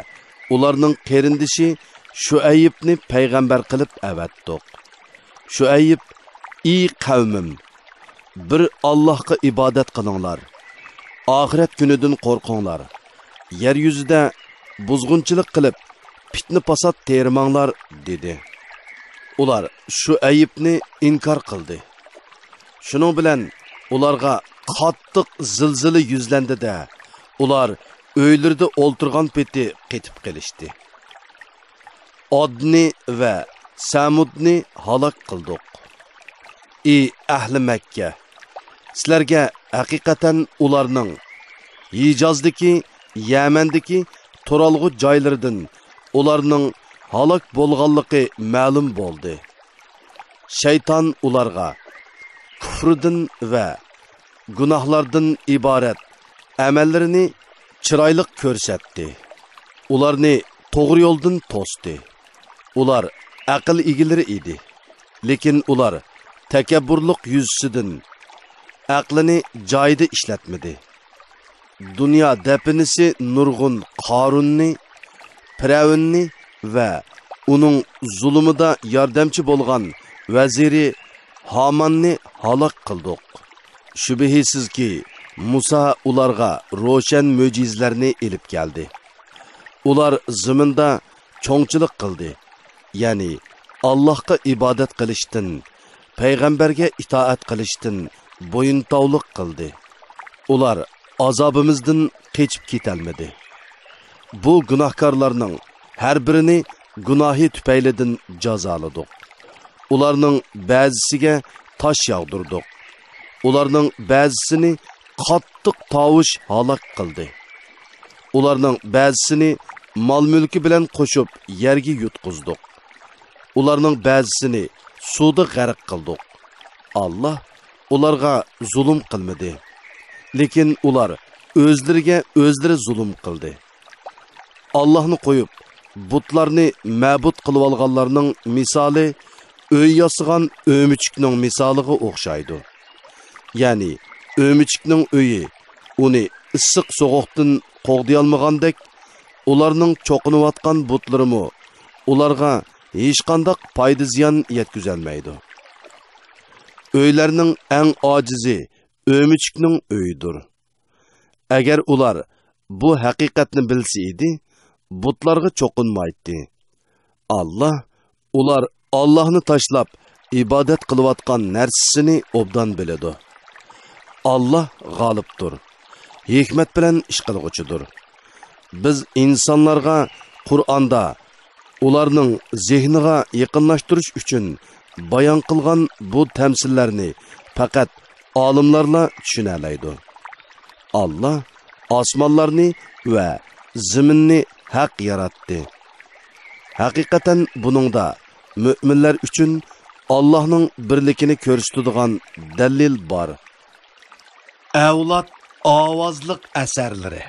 ئۇلارنىڭ قېرىندىشى شۇئەيىبنى پەيغەمبەر قىلىپ ئەۋەتتۇق. شۇئەيىب: ئى قەۋمىم، بىر ئاللاھقا ئىبادەت قىلىڭلار، ئاخىرەت كۈنىدىن قورقۇڭلار، يەر يۈزىدە بۇزغۇنچىلىق قىلىپ، پىتنە-پاسات تېرىماڭلار، دېدى. ئۇلار شۇئەيىبنى ئىنكار قىلدى. شۇنىڭ بىلەن ئۇلارغا قاتتىق زىلزىلە يۈزلەندى-دە، ئۇلار ئۆيلىرىدە ئولتۇرغان پېتى قېتىپ قېلىشتى. ئادنى ۋە سەمۇدنى ھالاك قىلدۇق. ئى ئەھلى مەككە! سىلەرگە ھەقىقەتەن ئۇلارنىڭ ھىجازدىكى، يەمەندىكى تۇرالغۇ جايلىرىدىن ئۇلارنىڭ ھالاك بولغانلىقى مەلۇم بولدى. شەيتان ئۇلارغا كۇفرىدىن ۋە گۇناھلاردىن ئىبارەت ئەمەللىرىنى چىرايلىق كۆرسەتتى. ئۇلارنى توغرا يولدىن توستى. ئۇلار ئەقىل ئىگىلىرى ئىدى. لېكىن ئۇلار تەكەببۇرلۇق يۈزىسىدىن ئەقلىنى جايىدا ئىشلەتمىدى. دۇنيا دەپىنىسى نۇرغۇن قارۇننى، پىرئەۋننى ۋە ئۇنىڭ زۇلۇمىدا ياردەمچى بولغان ۋەزىرى ھاماننى ھالاك قىلدۇق. شۈبھىسىزكى، مۇسا ئۇلارغا روشەن مۆجىزىلەرنى ئېلىپ كەلدى. ئۇلار زېمىندا چوڭچىلىق قىلدى، يەنى ئاللاھقا ئىبادەت قىلىشتىن، پەيغەمبەرگە ئىتائەت قىلىشتىن بويۇنتاۋلىق قىلدى. ئۇلار ئازابىمىزدىن قېچىپ كېتەلمىدى. بۇ گۇناھكارلارنىڭ ھەر بىرىنى گۇناھى تۈپەيلىدىن جازالىدۇق. ئۇلارنىڭ بەزىسىگە تاش ياغدۇردۇق. ئۇلارنىڭ بەزىسىنى قاتتىق تاۋۇش ھالاك قىلدى. ئۇلارنىڭ بەزىسىنى مال-مۈلكى بىلەن قوشۇپ يەرگە يۇتقۇزدۇق. ئۇلارنىڭ بەزىسىنى سۇدا غەرق قىلدۇق. ئاللاھ ئۇلارغا زۇلۇم قىلمىدى. لېكىن ئۇلار ئۆزلىرىگە ئۆزلىرى زۇلۇم قىلدى. ئاللاھنى قويۇپ، بۇتلارنى مەبۇد قىلىۋالغانلارنىڭ مىسالى ئۆي ياسىغان ئۆمۈچۈكنىڭ مىسالىغا ئوخشايدۇ. يەنى ئۆمۈچۈكنىڭ ئۆيى ئۇنى ئىسسىق سوغۇقتىن قوغدىيالمىغاندەك، ئۇلارنىڭ چوقۇنۇۋاتقان بۇتلىرىمۇ ئۇلارغا ھېچقانداق پايدا-زىيان يەتكۈزەلمەيدۇ. ئۆيلەرنىڭ ئەڭ ئاجىزى ئۆمۈچۈكنىڭ ئۆيىدۇر. ئەگەر ئۇلار بۇ ھەقىقەتنى بىلسە ئىدى، بۇتلارغا چوقۇنمايتتى. ئاللاھ ئۇلار ئاللاھنى تاشلاپ ئىبادەت قىلىۋاتقان نەرسىسىنى ئوبدان بىلىدۇ. ئاللاھ غالىبتۇر، ھېكمەت بىلەن ئىش قىلغۇچىدۇر. بىز ئىنسانلارغا قۇرئاندا ئۇلارنىڭ زېھنىغا يېقىنلاشتۇرۇش ئۈچۈن بايان قىلغان بۇ تەمسىللەرنى پەقەت ئالىملارلا چۈشىنەلەيدۇ. ئاللاھ ئاسمانلارنى ۋە زېمىننى ھەق ياراتتى. ھەقىقەتەن بۇنىڭدا مۆمىنلەر ئۈچۈن ئاللاھنىڭ بىرلىكىنى كۆرسىتىدىغان دەلىل بار. ئەۋلاد ئاۋازلىق ئەسەرلىرى.